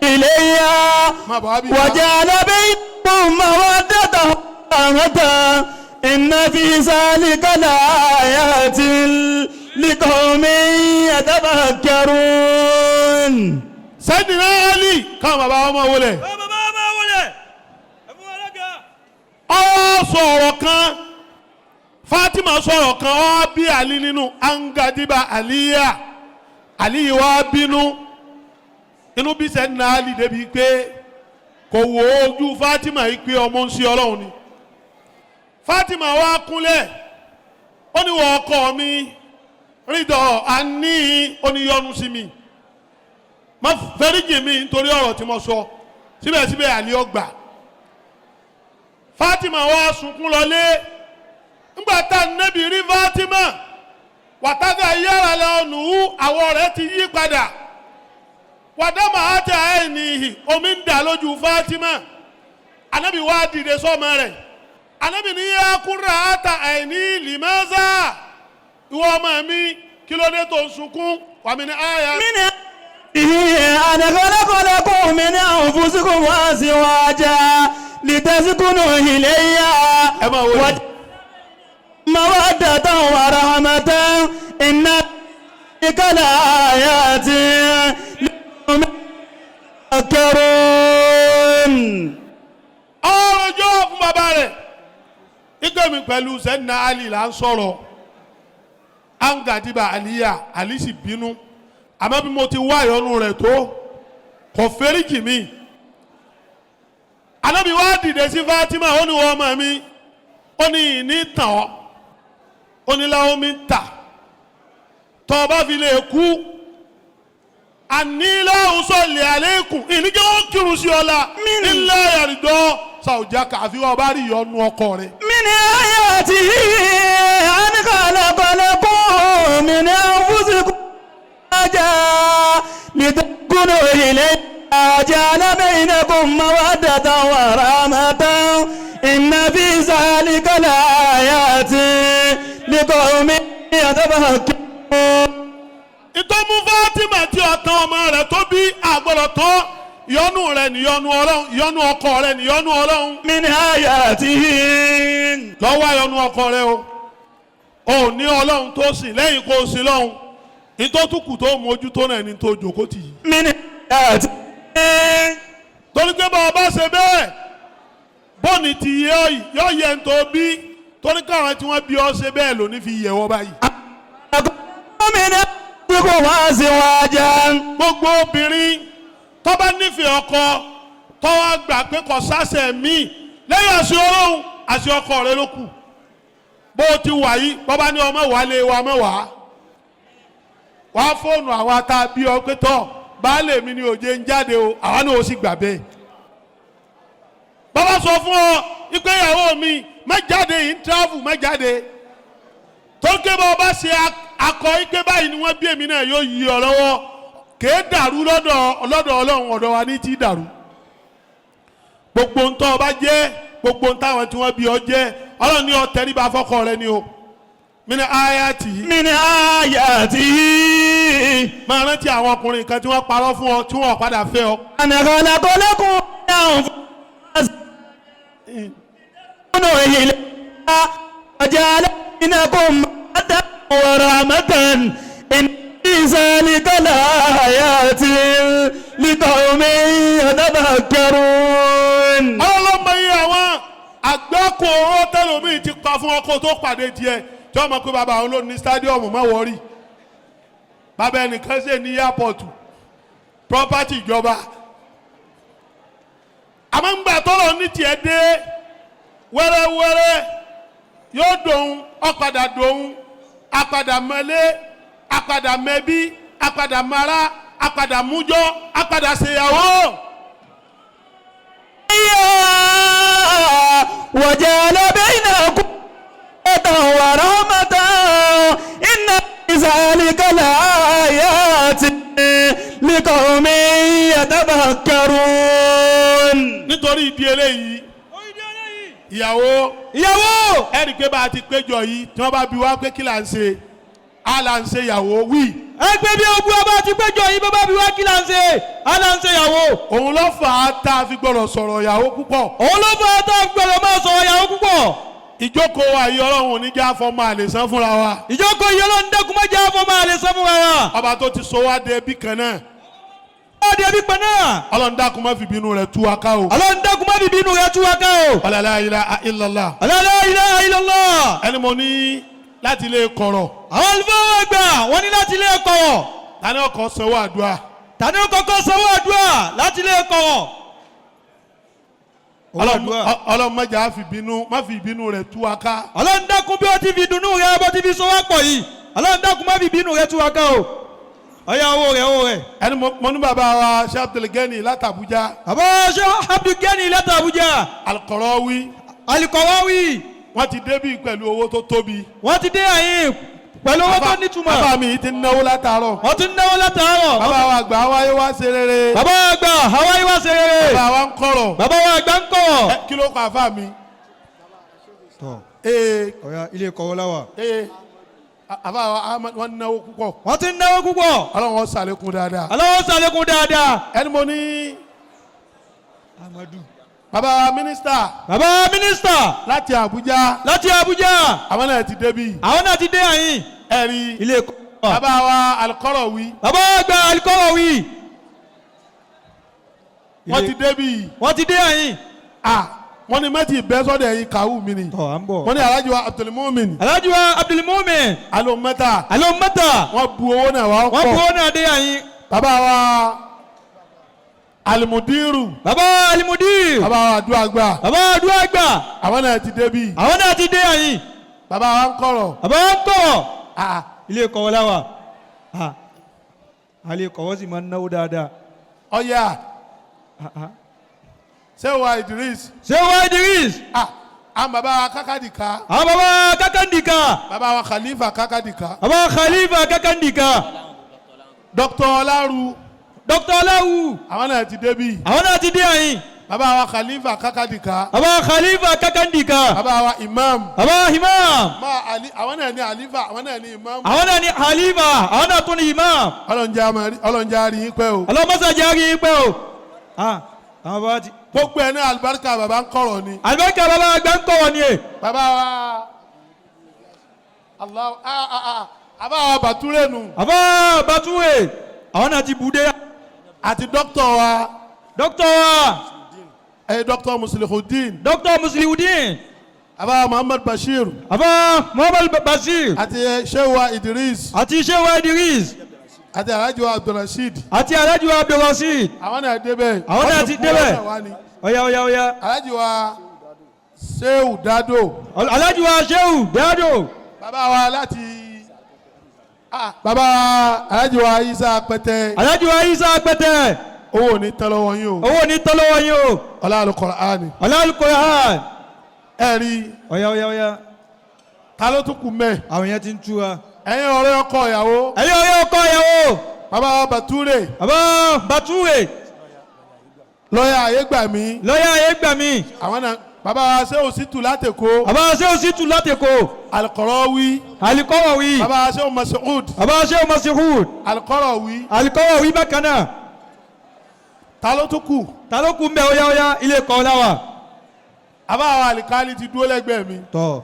[SPEAKER 2] إليها
[SPEAKER 4] Má bọ̀ wá bí.
[SPEAKER 2] وجعل بينكم مودة ورحمة إن في ذلك لآيات لقوم يتفكرون.
[SPEAKER 4] Sẹ́nà Ali, káwọn bàbá wọn máa wọlé.
[SPEAKER 2] Bàbá máa wọlé ẹ̀fún alága.
[SPEAKER 4] Ọ sọ̀rọ̀ kan, Fatima sọ̀rọ̀ kan, ọ bí Ali nínú. Angadiba Aliya, Ali wa bínú. Inú bí sẹ́nà Ali débi pé kò wo ojú Fatima yìí pé ọmọ ń ṣe ọlọ́run ni. Fatima wa kúnlẹ̀, ó ní wọ́n ọkọ mi rídọ̀ àní, ó ní yọ́nú sí mi, má fẹ́ríjì mi nítorí ọ̀rọ̀ tí mo sọ. Síbẹ̀síbẹ̀ Ali ọgbà. Fatima wa sunkún lọlé. Ńgbà tá nẹ́bí rí Fatima, wàtàgà yára lọ́nù, àwọ̀ rẹ̀ ti yí padà, wàdàmà àti àìníhì, omi ń dà lójú Fatima. Anabi wa dìde sọ́mọ rẹ̀. Ànábì ní yá kúrò àtà àìní lìmọ́sà ìwọ ọmọ mi kí ló dé tó ń sunkún wàmí ní àyà.
[SPEAKER 1] من أن خلق لكم من أنفسكم أزواجا لتسكنوا إليها
[SPEAKER 4] Ẹ máa wọlé.
[SPEAKER 1] مودة ورحمة إن ذلك لآيات لقوم يتفكرون.
[SPEAKER 4] Ọ̀rọ̀jọ́ fún bàbá rẹ̀ ike mi pẹ̀lú sẹ́nà Ali là ń sọ̀rọ̀ angadiba aliya Ali sì bínú àmọ́ bí mo ti wá ìyọnu rẹ̀ tó kò fẹ́ríjì mi. Ànábì wá dìde sí Fatima, ó ní wọ́n ọmọ mi, ó ní ìní tàn ọ́, ó ní láwọn mi ń tà tọ́ ọ bá fi lè kú àníláhùn sọ̀lẹ̀ àlékún ìníjẹ́ wọ́n kírun sí ọ la ilé ẹ̀rìndọ́ sàwùjá kàfi ọba rí ìyọnu ọkọ rẹ̀.
[SPEAKER 1] من آياته أن خلق لكم من أنفسكم أزواجا لتسكنوا إليها وجعل بينكم مودة ورحمة إن في ذلك لآيات لقوم يتفكرون.
[SPEAKER 4] Ìtọ́mú Fatima tí ọ̀tán ọmọ rẹ̀ tó bí àgbọ̀dọ̀ tán ìyọnu rẹ̀ níyọnu Ọlọ́run, ìyọnu ọkọ rẹ̀ níyọnu Ọlọ́run.
[SPEAKER 1] من آياته
[SPEAKER 4] Lọ́wọ́ ìyọnu ọkọ rẹ̀ o, ò ní Ọlọ́run tó sìn lẹ́yìn kó o sìn lọ́hùn ìtọ́tùkù tó mójútó náà ní tó jókòó tì í.
[SPEAKER 1] من آياته
[SPEAKER 4] Torí pé bá ọba ṣe bẹ́ẹ̀ bọ́ọ̀nì ti yẹ ọ yìí yọ yẹ ń tó bí torí káwọn tí wọ́n bí ọ ṣe bẹ́ẹ̀ lóní fi yẹ wọ́n báyìí.
[SPEAKER 1] من أنفسكم أزواجا
[SPEAKER 4] Gbogbo obìnrin tó bá nífẹ̀ẹ́ ọkọ tó wá gbà pé kò sáṣẹ míì lẹ́yìn àṣẹ Ọlọ́run àṣẹ ọkọ rẹ ló kù bó o ti wà yìí bọ́ bá ní ọmọ wà lé wa mọ́ wà á wà á fóònù àwa tá a bí ọ pé tọ́ baálé mi ni òjé ń jáde o, àwa náà ó sì gbà bẹ́ẹ̀. Bàbá sọ fún ọ ipe ìyàwó mi má jáde yìí ń travel má jáde tó ń ké bá ọba ṣe akọ ike báyìí ni wọ́n bí èmi náà yóò yí ọ lọ́wọ́ kèé dàrú lọ́dọ̀ lọ́dọ̀ Ọlọ́run ọ̀dọ̀ wa ní ti dàrú. Gbogbo ń tọ́ ọba jẹ́ gbogbo ń táwọn tí wọ́n bí ọ jẹ́ Ọlọ́run ní ọ tẹríba fọ́kọ rẹ ni o mí ní ayati yìí.
[SPEAKER 1] من آياته
[SPEAKER 4] Máa rántí àwọn ọkùnrin kan tí wọ́n parọ́ fún ọ tí wọ́n padà fẹ́ ọ.
[SPEAKER 1] أن خلق لكم من أنفسكم إليها وجعل بينكم مودة ورحمة إن في ذلك لآيات لقوم يتفكرون.
[SPEAKER 4] Ọlọ́mọ yìí àwọn àgbákò owó tẹlomi ti pa fún ọkọ tó pàdé tiẹ̀ tí wọ́n mọ̀ pé bàbá òun ló ní stadium má wọ́ọ̀rì bàbá ẹnìkan ṣe ní airport property ìjọba àmọ́ ńgbà tọ́lọ̀ ní tiẹ̀ dé wẹ́rẹ́wẹ́rẹ́ yóò dòun ọ̀padà dòun apadà mọ́lé apadà mẹ́bí apadà mara apadà mújọ́ apadà ṣèyàwó.
[SPEAKER 1] وجعل بينكم مودة ورحمة إن في ذلك لآيات لقوم يتفكرون.
[SPEAKER 4] Nítorí ìdí eléyìí ìyàwó
[SPEAKER 2] Ìyàwó.
[SPEAKER 4] Ẹnì pé bá a ti péjọ yìí tí wọ́n bá bi wá pé kí là ń ṣe á là ń ṣe ìyàwó wí.
[SPEAKER 2] Ẹgbẹ́ bí ogun ọba ti péjọ yìí bá bá bí wá kí là ń ṣe á là ń ṣe ìyàwó.
[SPEAKER 4] Òun ló fà á tá a fi gbọ́dọ̀ sọ̀rọ̀ ìyàwó púpọ̀.
[SPEAKER 2] Òun ló fà á tá a gbọ́dọ̀ máa sọ̀rọ̀ ìyàwó púpọ̀.
[SPEAKER 4] Ìjókòó wa yìí Ọlọ́run ò ní já fọmọ àlè san fúnra wa.
[SPEAKER 2] Ìjókòó yìí Ọlọ́run dẹ́kun má jẹ́ àfọmọ́ àlè sọ fún wa.
[SPEAKER 4] Ọba tó ti so wá dé ẹbí kan náà.
[SPEAKER 2] Ó di ẹbí pẹ̀ náà.
[SPEAKER 4] Ọlọ́run dákun má fi bínú rẹ̀ tú wa ká o.
[SPEAKER 2] Ọlọ́run dákun má fi bínú rẹ̀ tú wa ká o.
[SPEAKER 4] Wala la ilaha illallah.
[SPEAKER 2] La ilaha illallah.
[SPEAKER 4] Ẹni mo ní láti ilé kọ̀rọ̀.
[SPEAKER 2] Àwọn olùfọwọ́ gbà wọ́n ní láti ilé kọ̀rọ̀.
[SPEAKER 4] Tani ọkọ̀ sanwó àdúrà.
[SPEAKER 2] Tani ó kọ́kọ́ sanwó àdúrà láti ilé kọ̀rọ̀.
[SPEAKER 4] Ọlọ́run má jẹ́ á fi bínú má fi ìbínú rẹ̀ tú wa ká.
[SPEAKER 2] Ọlọ́run dákun bí ó ti fi dùnnú rẹ̀ bó ti fi so wá pọ̀ yìí. Ọlọ́run dákun má fi bínú rẹ̀ tú wa ká o. Ọ̀yá owó rẹ̀ owó rẹ̀.
[SPEAKER 4] Ẹni mo ní bàbá wa Sheikh Abdulgani láti Abuja.
[SPEAKER 2] Bàbá Sheikh Abdulgani láti Abuja.
[SPEAKER 4] Al-Qarawi.
[SPEAKER 2] Al-Qarawi.
[SPEAKER 4] Wọ́n ti débì pẹ̀lú owó tó tóbi.
[SPEAKER 2] Wọ́n ti dé àyìn pẹ̀lú owó tó nítumọ̀.
[SPEAKER 4] Bàbá mi ti ń náwó látàárọ̀.
[SPEAKER 2] Wọ́n ti ń náwó látàárọ̀.
[SPEAKER 4] Bàbá wa àgbà wáyé wá ṣe rere.
[SPEAKER 2] Bàbá wa àgbà Hawaii wá ṣe rere.
[SPEAKER 4] Bàbá wa ń kọ̀rọ̀.
[SPEAKER 2] Bàbá wa àgbà ń kọ̀rọ̀.
[SPEAKER 4] Kí ló kọ àfa mi?
[SPEAKER 2] Tọ́.
[SPEAKER 4] Ee.
[SPEAKER 2] Ọ̀ya, ilé kọ́wọ́ láwà.
[SPEAKER 4] Ee, àbá wa Ahmad, wọn náwó púpọ̀.
[SPEAKER 2] Wọ́n ti ń náwó púpọ̀.
[SPEAKER 4] Ọlọ́run ó ṣàlékún dáadáa.
[SPEAKER 2] Ọlọ́run ṣàlékún dáadáa.
[SPEAKER 4] Ẹni mo ní
[SPEAKER 2] Amadu.
[SPEAKER 4] bàbá wa mínísítà.
[SPEAKER 2] Bàbá mínísítà.
[SPEAKER 4] Láti Àbújá.
[SPEAKER 2] Láti Àbújá.
[SPEAKER 4] Àwọn náà ti débi.
[SPEAKER 2] Àwọn náà ti dé àyìn.
[SPEAKER 4] Ẹ̀rí.
[SPEAKER 2] Ilé kọ́wọ́.
[SPEAKER 4] Bàbá wa Alikọ́rọ̀wí.
[SPEAKER 2] Bàbá àgbà Alikọ́rọ̀wí.
[SPEAKER 4] Wọ́n ti débi.
[SPEAKER 2] Wọ́n ti dé àyìn.
[SPEAKER 4] Ah, wọ́n ní mẹ́tì bẹ́ sọ́dọ̀ ẹ̀yin kàwú mi ni.
[SPEAKER 2] Tọ́, à ń bọ̀.
[SPEAKER 4] Wọ́n ní Alhaji wa Abdulmumin.
[SPEAKER 2] Alhaji wa Abdulmumin.
[SPEAKER 4] Alomata.
[SPEAKER 2] Alomata.
[SPEAKER 4] Wọ́n bu owó náà wá pọ̀.
[SPEAKER 2] Wọ́n bu owó náà dé àyìn.
[SPEAKER 4] Bàbá wa Alimudiru.
[SPEAKER 2] Bàbá Alimudiru.
[SPEAKER 4] Bàbá wa Aduagba.
[SPEAKER 2] Bàbá Aduagba.
[SPEAKER 4] Àwọn náà ti débi.
[SPEAKER 2] Àwọn náà ti dé àyìn.
[SPEAKER 4] Bàbá wa ń kọ̀rọ̀.
[SPEAKER 2] Bàbá wa ń kọ̀rọ̀.
[SPEAKER 4] Ah.
[SPEAKER 2] Ilé kọ̀wọ́ láwà. Ah. Ilé kọ̀wọ́ sì máa ń náwó dáadáa.
[SPEAKER 4] Ọ̀yà. Ṣé wa Idris.
[SPEAKER 2] Ṣé wa Idris.
[SPEAKER 4] Ah, àwọn bàbá wa Kakadika.
[SPEAKER 2] Àwọn bàbá Kakandika.
[SPEAKER 4] Bàbá wa Khalifa Kakadika.
[SPEAKER 2] Bàbá Khalifa Kakandika.
[SPEAKER 4] Dr. Ọlárú.
[SPEAKER 2] Dr. Ọlárú.
[SPEAKER 4] Àwọn náà ti débi.
[SPEAKER 2] Àwọn náà ti dé àyìn.
[SPEAKER 4] Bàbá wa Khalifa Kakadika.
[SPEAKER 2] Bàbá Khalifa Kakandika.
[SPEAKER 4] Bàbá wa Imam.
[SPEAKER 2] Bàbá Imam.
[SPEAKER 4] Ma Ali, àwọn náà ní Khalifa, àwọn náà ní Imam.
[SPEAKER 2] Àwọn náà ní Khalifa, àwọn náà tún ní Imam.
[SPEAKER 4] Ọlọ́run jẹ́ a rí yín pẹ́ o.
[SPEAKER 2] Ọlọ́run mọ́sá jẹ́ a rí yín pẹ́ o. Ah, àwọn bàbá ti.
[SPEAKER 4] Gbogbo ẹ̀ ní alibarika bàbá ń kọ̀rọ̀ ni.
[SPEAKER 2] Alibarika bàbá àgbà ń kọ̀rọ̀ ni e.
[SPEAKER 4] Bàbá wa Allah, ah ah ah, bàbá wa Bature nù.
[SPEAKER 2] Bàbá Bature, àwọn náà ti bu dé.
[SPEAKER 4] Àti dókítà wa.
[SPEAKER 2] Dókítà wa.
[SPEAKER 4] Ẹ dókítà Muslihudeen.
[SPEAKER 2] Dókítà Muslihudeen.
[SPEAKER 4] Bàbá Muhammad Bashir.
[SPEAKER 2] Bàbá Muhammad Bashir.
[SPEAKER 4] Àti Shewa Idris.
[SPEAKER 2] Àti Shewa Idris.
[SPEAKER 4] Àti Alhaji wa Abdulrasheed.
[SPEAKER 2] Àti Alhaji wa Abdulrasheed.
[SPEAKER 4] Àwọn náà débẹ̀.
[SPEAKER 2] Àwọn náà ti débẹ̀. Ọ̀yá ọ̀yá ọ̀yá.
[SPEAKER 4] Alhaji wa Shehu Dado.
[SPEAKER 2] Alhaji wa Shehu Dado.
[SPEAKER 4] Bàbá wa láti bàbá Alhaji wa Isa Apẹtẹ.
[SPEAKER 2] Alhaji wa Isa Apẹtẹ.
[SPEAKER 4] Owó ní tán lọ́wọ́ yín o.
[SPEAKER 2] Owó ní tán lọ́wọ́ yín o.
[SPEAKER 4] Ọlá Al-Qur'ani.
[SPEAKER 2] Ọlá Al-Qur'ani.
[SPEAKER 4] Ẹ rí.
[SPEAKER 2] Ọ̀yá ọ̀yá ọ̀yá.
[SPEAKER 4] Ta ló tún kù mẹ́?
[SPEAKER 2] Àwọn yẹn ti ń tú wa.
[SPEAKER 4] Ẹ̀yin ọ̀rẹ́ ọkọ ìyàwó.
[SPEAKER 2] Ẹ̀yin ọ̀rẹ́ ọkọ ìyàwó.
[SPEAKER 4] Bàbá wa Bature.
[SPEAKER 2] Bàbá Bature.
[SPEAKER 4] Lọ́yà Ayégbàmí.
[SPEAKER 2] Lọ́yà Ayégbàmí.
[SPEAKER 4] Àwọn náà bàbá wa Shehu Situ látẹ̀kọ́.
[SPEAKER 2] Bàbá wa Shehu Situ látẹ̀kọ́.
[SPEAKER 4] Al-Qarawi.
[SPEAKER 2] Al-Qarawi.
[SPEAKER 4] Bàbá wa Shehu Mas'ud.
[SPEAKER 2] Bàbá wa Shehu Mas'ud.
[SPEAKER 4] Al-Qarawi.
[SPEAKER 2] Al-Qarawi bákan náà.
[SPEAKER 4] Ta ló tún kù?
[SPEAKER 2] Ta ló kù ń bẹ? Óyá óyá, ilé kọ́ láwà.
[SPEAKER 4] Bàbá wa Alikali ti dúró lẹ́gbẹ̀ẹ́ mi.
[SPEAKER 2] Tọ́.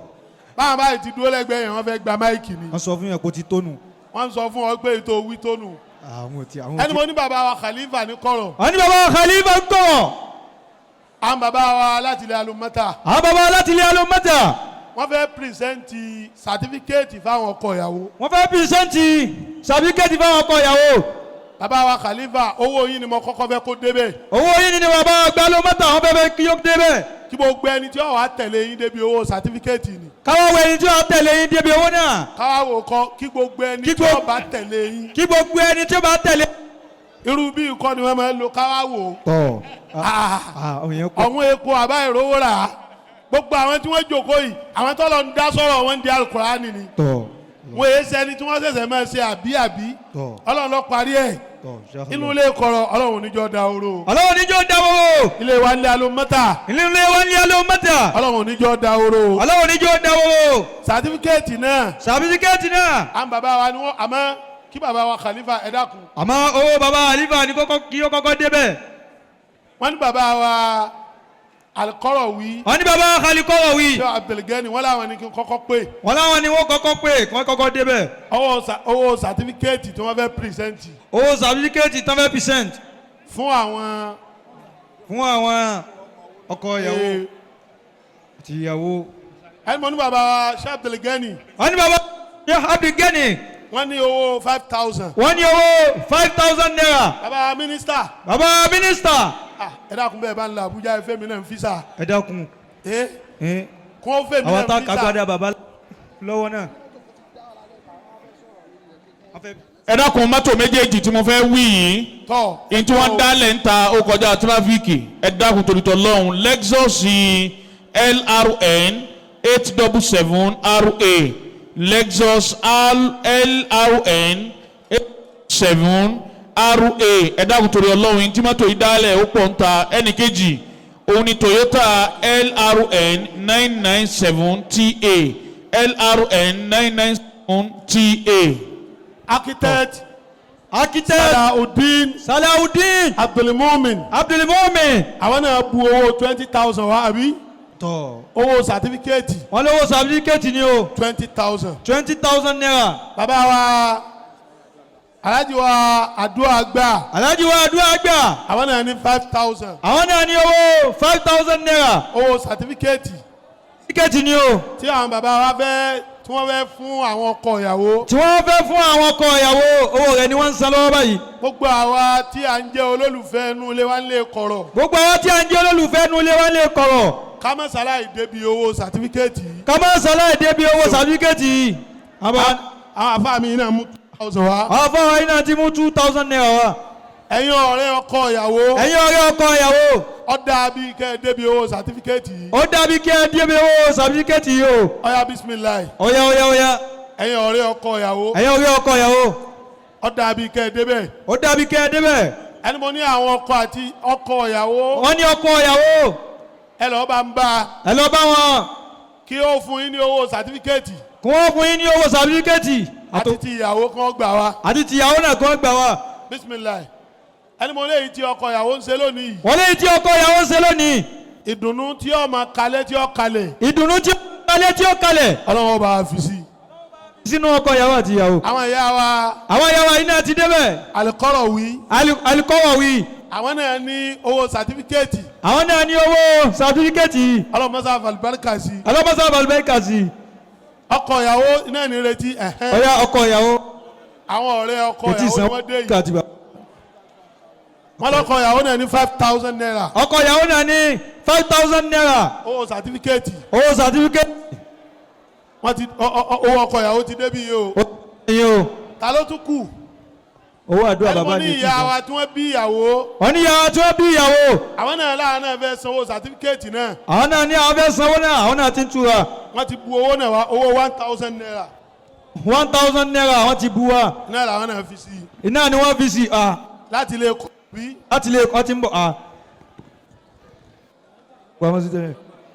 [SPEAKER 4] Báwọn báyìí ti dúró lẹ́gbẹ̀ẹ́ yẹn, wọ́n fẹ́ gba máìkì ni.
[SPEAKER 2] Wọ́n sọ fún yẹn kó ti tónu.
[SPEAKER 4] Wọ́n sọ fún ọ pé ètò wí tónu.
[SPEAKER 2] Àwọn ò ti àwọn ò
[SPEAKER 4] Ẹni
[SPEAKER 2] ti.
[SPEAKER 4] mo ní bàbá wa Khalifa ní kọ̀rọ̀.
[SPEAKER 2] Wọ́n ní bàbá wa Khalifa ń kọ̀rọ̀.
[SPEAKER 4] Àwọn bàbá wa láti ilé Alumata.
[SPEAKER 2] Àwọn bàbá wa láti ilé Alumata.
[SPEAKER 4] Wọ́n fẹ́ pírẹsẹ̀ntì sàtífíkẹ́ẹ̀tì fáwọn ọkọ ìyàwó.
[SPEAKER 2] Wọ́n fẹ́ pírẹsẹ̀ntì sàtífíkẹ́ẹ̀tì fáwọn ọkọ ìyàwó.
[SPEAKER 4] Bàbá wa Khalifa, owó yín ni mo kọ́kọ́ fẹ́ kó débẹ̀.
[SPEAKER 2] Owó yín ni bàbá àgbà Alumata, wọ́n fẹ́ fẹ́ kí ó débẹ̀.
[SPEAKER 4] Kí gbogbo ẹni tí ó wá tẹ̀lé yín débi owó sàtífíkẹ́ẹ̀tì ni.
[SPEAKER 2] Káwá wo ẹni tí ó tẹ̀lé yín débi owó náà.
[SPEAKER 4] Káwá wo kọ́ kí gbogbo ẹni tí ó bá tẹ̀lé yín.
[SPEAKER 2] Kí gbogbo ẹni tí ó bá tẹ̀lé.
[SPEAKER 4] Irú bí ikọ́ ni wọ́n máa ń lo káwá wò.
[SPEAKER 2] Tọ́.
[SPEAKER 4] Ọ̀hún epo àbá ìrówó rà. Gbogbo àwọn tí wọ́n jókòó yìí, àwọn tó lọ ń dá sọ̀rọ̀ wọn di Al-Qur'ani ni.
[SPEAKER 2] Tọ́.
[SPEAKER 4] Wọ́n èé sẹ́ni tí wọ́n ṣẹ̀ṣẹ̀ máa ṣe àbí àbí.
[SPEAKER 2] Tọ́.
[SPEAKER 4] Ọlọ́run ló parí ẹ̀. Inú ilé kọ̀rọ̀ Ọlọ́run níjọ́ da oró.
[SPEAKER 2] Ọlọ́run níjọ́ da oró.
[SPEAKER 4] Ilé wa ní Alumata.
[SPEAKER 2] Ilé wa ní Alumata.
[SPEAKER 4] Ọlọ́run níjọ́ da oró.
[SPEAKER 2] Ọlọ́run níjọ́ da oró.
[SPEAKER 4] Sàtífíkẹ́ẹ̀tì náà.
[SPEAKER 2] Sàtífíkẹ́ẹ̀tì náà.
[SPEAKER 4] Àwọn bàbá wa ni wọ́n, àmọ́ kí bàbá wa Khalifa ẹ dákun.
[SPEAKER 2] Àmọ́ owó bàbá Khalifa ni kọ́kọ́ kí ó kọ́kọ́ débẹ̀.
[SPEAKER 4] Wọ́n ní bàbá wa Al-Qarawi.
[SPEAKER 2] Wọ́n ní bàbá Al-Qarawi.
[SPEAKER 4] Ṣé Abdulgani wọ́n láwọn ni kí n kọ́kọ́ pè.
[SPEAKER 2] Wọ́n láwọn ni wọ́n kọ́kọ́ pè kí wọ́n kọ́kọ́ débẹ̀.
[SPEAKER 4] Owó sàtífíkẹ́ẹ̀tì tí wọ́n fẹ́ pírẹsẹ̀ntì.
[SPEAKER 2] Owó sàtífíkẹ́ẹ̀tì tí wọ́n fẹ́ pírẹsẹ̀ntì.
[SPEAKER 4] Fún àwọn.
[SPEAKER 2] Fún àwọn ọkọ ìyàwó àti ìyàwó.
[SPEAKER 4] Ẹni mo ní bàbá wa Ṣé Abdulgani.
[SPEAKER 2] Wọ́n ní bàbá Ṣé Abdulgani.
[SPEAKER 4] Wọ́n ní owó 5,000.
[SPEAKER 2] Wọ́n ní owó 5,000 naira.
[SPEAKER 4] Bàbá mínísítà.
[SPEAKER 2] Bàbá mínísítà.
[SPEAKER 4] Ẹ dákun bẹ́ẹ̀ bá ń lọ Àbújá, ẹ fẹ́ mi náà ń físà.
[SPEAKER 2] Ẹ dákun.
[SPEAKER 4] Kó fẹ́ mi náà ń físà.
[SPEAKER 2] Àwọn tá a kagbada bàbá lọ́wọ́ náà.
[SPEAKER 5] Ẹ dákun, mọ́tò méjèèjì tí mo fẹ́ wí yìí.
[SPEAKER 4] Tọ́.
[SPEAKER 5] Ní tí wọ́n dálẹ̀ ń ta ó kọjá tíráfíìkì. Ẹ dákun torí tọ́lọ́hún. Lexus LRN 877 RA. Lexus LRN 87 RA. Ẹ dákun torí Ọlọ́run, tí mọ́tò yìí dálẹ̀ ó pọ̀ ń ta. Ẹnì kejì Òun ni Toyota LRN 997 TA, LRN 997 TA.
[SPEAKER 4] Architect
[SPEAKER 2] Architect
[SPEAKER 4] Salahudeen
[SPEAKER 2] Salahudeen
[SPEAKER 4] Abdulmumin.
[SPEAKER 2] Abdulmumin.
[SPEAKER 4] Àwọn náà bu owó 20,000 wá, àbí?
[SPEAKER 2] Tọ́.
[SPEAKER 4] Owó sàtífíkẹ́ẹ̀tì.
[SPEAKER 2] Wọ́n lówó sàtífíkẹ́ẹ̀tì ni o.
[SPEAKER 4] 20,000.
[SPEAKER 2] ₦20,000.
[SPEAKER 4] Bàbá wa, Alhaji wa àdúrà gbà.
[SPEAKER 2] Alhaji wa àdúrà gbà.
[SPEAKER 4] Àwọn náà ní 5,000.
[SPEAKER 2] Àwọn náà ní owó ₦5,000.
[SPEAKER 4] Owó sàtífíkẹ́ẹ̀tì.
[SPEAKER 2] Sàtífíkẹ́ẹ̀tì ni o.
[SPEAKER 4] Tí àwọn bàbá wa fẹ́, tí wọ́n fẹ́ fún àwọn ọkọ ìyàwó.
[SPEAKER 2] Tí wọ́n fẹ́ fún àwọn ọkọ ìyàwó, owó rẹ̀ ni wọ́n ń san lọ́wọ́ báyìí.
[SPEAKER 4] Gbogbo àwa tí à ń jẹ́ olólùfẹ́ inú ilé wa ń lè kọ̀rọ̀.
[SPEAKER 2] Gbogbo àwọn tí à ń jẹ́ olólùfẹ́ inú ilé wa lè kọ̀rọ̀.
[SPEAKER 4] Ká má ṣaláì débi owó sàtífíkẹ́ẹ̀tì yìí.
[SPEAKER 2] Ká má ṣaláì débi owó sàtífíkẹ́ẹ̀tì yìí.
[SPEAKER 4] Àwọn àfáà mi náà mú 2,000 wá.
[SPEAKER 2] Àwọn afáwa yìí náà ti mú ₦2,000 wá.
[SPEAKER 4] Ẹ̀yin ọ̀rẹ́ ọkọ ìyàwó.
[SPEAKER 2] Ẹ̀yin ọ̀rẹ́ ọkọ ìyàwó.
[SPEAKER 4] Ó dàbí kẹ́ ẹ débi owó sàtífíkẹ́ẹ̀tì yìí.
[SPEAKER 2] Ó dàbí kẹ́ ẹ débi owó sàtífíkẹ́ẹ̀tì yìí o.
[SPEAKER 4] Ọ̀yá, bisimilayi.
[SPEAKER 2] Ọ̀yá, ọ̀yá, ọ̀yá.
[SPEAKER 4] Ẹ̀yin ọ̀rẹ́ ọkọ ìyàwó.
[SPEAKER 2] Ẹ̀yin ọ̀rẹ́ ọkọ ìyàwó.
[SPEAKER 4] Ó dàbí kẹ́ ẹ débẹ̀.
[SPEAKER 2] Ó dàbí kẹ́ ẹ débẹ̀.
[SPEAKER 4] Ẹni mo ní àwọn ọkọ àti ọkọ ìyàwó.
[SPEAKER 2] Wọ́n ní ọkọ ìyàwó.
[SPEAKER 4] Ẹ lọ́ọ́ bá ń bá a.
[SPEAKER 2] Ẹ lọ bá wọn.
[SPEAKER 4] Kí ó fún yín ní owó sàtífíkẹ́ẹ̀tì.
[SPEAKER 2] Kí wọ́n fún yín ní owó sàtífíkẹ́ẹ̀tì.
[SPEAKER 4] Àti ti ìyàwó kan gbà wá.
[SPEAKER 2] Àti ti ìyàwó náà kan gbà wá.
[SPEAKER 4] Bisimilayi. Ẹni mo léyìí tí ọkọ ìyàwó ń ṣe lónìí.
[SPEAKER 2] Wọ́n léyìí tí ọkọ ìyàwó ń ṣe lónìí.
[SPEAKER 4] Ìdùnnú tí ó máa kalẹ̀, tí ó kalẹ̀.
[SPEAKER 2] Ìdùnnú tí ó kalẹ̀, tí ó kalẹ̀.
[SPEAKER 4] Ọlọ́run bá fi sí.
[SPEAKER 2] Sínú ọkọ ìyàwó àti ìyàwó.
[SPEAKER 4] Àwọn ìyá wa.
[SPEAKER 2] Àwọn ìyá wa iná ti débẹ̀.
[SPEAKER 4] Alikọ́rọ̀ wí.
[SPEAKER 2] Alikọ́rọ̀ wí.
[SPEAKER 4] Àwọn náà ní owó sàtífíkẹ́ẹ̀tì.
[SPEAKER 2] Àwọn náà ní owó sàtífíkẹ́ẹ̀tì.
[SPEAKER 4] Ọlọ́run mọ́sá àlùbáríkà sí.
[SPEAKER 2] Ọlọ́run mọ́sá àlùbáríkà sí.
[SPEAKER 4] Ọkọ ìyàwó náà ní retí.
[SPEAKER 2] Ọ̀yá, ọkọ ìyàwó.
[SPEAKER 4] Àwọn ọ̀rẹ́ ọkọ ìyàwó ni wọ́n dé yìí. Wọ́n lọ́kọ ìyàwó náà ní ₦5,000.
[SPEAKER 2] Ọkọ ìyàwó náà ní ₦5,000.
[SPEAKER 4] Owó sàtífíkẹ́ẹ̀tì.
[SPEAKER 2] Owó sàtífíkẹ́ẹ̀tì.
[SPEAKER 4] Wọ́n ti owó ọkọ ìyàwó ti débi yìí o.
[SPEAKER 2] Yìí o.
[SPEAKER 4] Ta ló tún kù?
[SPEAKER 2] Owó àdúrà bàbá
[SPEAKER 4] ni. Ẹni mo ní ìyá wa tí wọ́n bí ìyàwó.
[SPEAKER 2] Wọ́n ní ìyá wa tí wọ́n bí ìyàwó.
[SPEAKER 4] Àwọn náà láwọn náà fẹ́ sanwó sàtífíkẹ́ẹ̀tì náà.
[SPEAKER 2] Àwọn náà ní àwọn fẹ́ sanwó náà, àwọn náà ti ń tura.
[SPEAKER 4] Wọ́n ti bu owó náà wá, owó ₦1,000.
[SPEAKER 2] ₦1,000 wọ́n ti bu wá.
[SPEAKER 4] Iná làwọn náà fi sí.
[SPEAKER 2] Iná ni wọ́n fi sí.
[SPEAKER 4] Láti lè kọ́ bí.
[SPEAKER 2] Láti lè kọ́ ti ń bọ̀.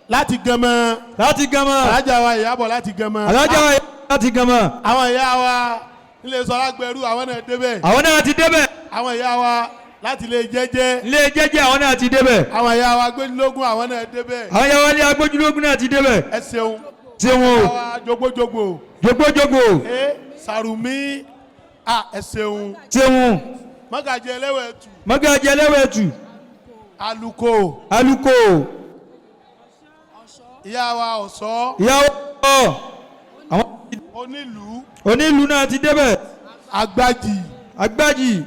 [SPEAKER 4] Láti Gánmọ́.
[SPEAKER 2] Láti Gánmọ́.
[SPEAKER 4] Alájà wa Ìyábọ̀ láti Gánmọ́.
[SPEAKER 2] Alájà wa Ìyábọ̀ láti Gánmọ́.
[SPEAKER 4] Àwọn ìyá wa nílé sọlá gbẹrú, àwọn náà débẹ̀.
[SPEAKER 2] Àwọn náà ti débẹ̀.
[SPEAKER 4] Àwọn ìyá wa láti lè jẹ́jẹ́.
[SPEAKER 2] Ilé jẹ́jẹ́, àwọn náà ti débẹ̀.
[SPEAKER 4] Àwọn ìyá wa gbójúlógún, àwọn náà débẹ̀.
[SPEAKER 2] Àwọn ìyá wa ní agbójúlógún náà ti débẹ̀.
[SPEAKER 4] Ẹ ṣeun.
[SPEAKER 2] Ṣeun o.
[SPEAKER 4] Àwa jogbojogbo.
[SPEAKER 2] Jogbojogbo.
[SPEAKER 4] Ẹ Sàrùmí, ẹ ṣeun.
[SPEAKER 2] Ṣeun.
[SPEAKER 4] Mọ́gàjì ẹlẹ́wẹ̀ẹ́tù.
[SPEAKER 2] Mọ́gàjì ẹlẹ́wẹ̀ẹ́tù.
[SPEAKER 4] Aluko.
[SPEAKER 2] Aluko.
[SPEAKER 4] Ìyá wa Ọ̀ṣọ́.
[SPEAKER 2] Ìyá wa Ọ̀ṣọ́. Àwọn
[SPEAKER 4] onílùú.
[SPEAKER 2] Onílùú náà ti débẹ̀.
[SPEAKER 4] Agbájì.
[SPEAKER 2] Agbájì.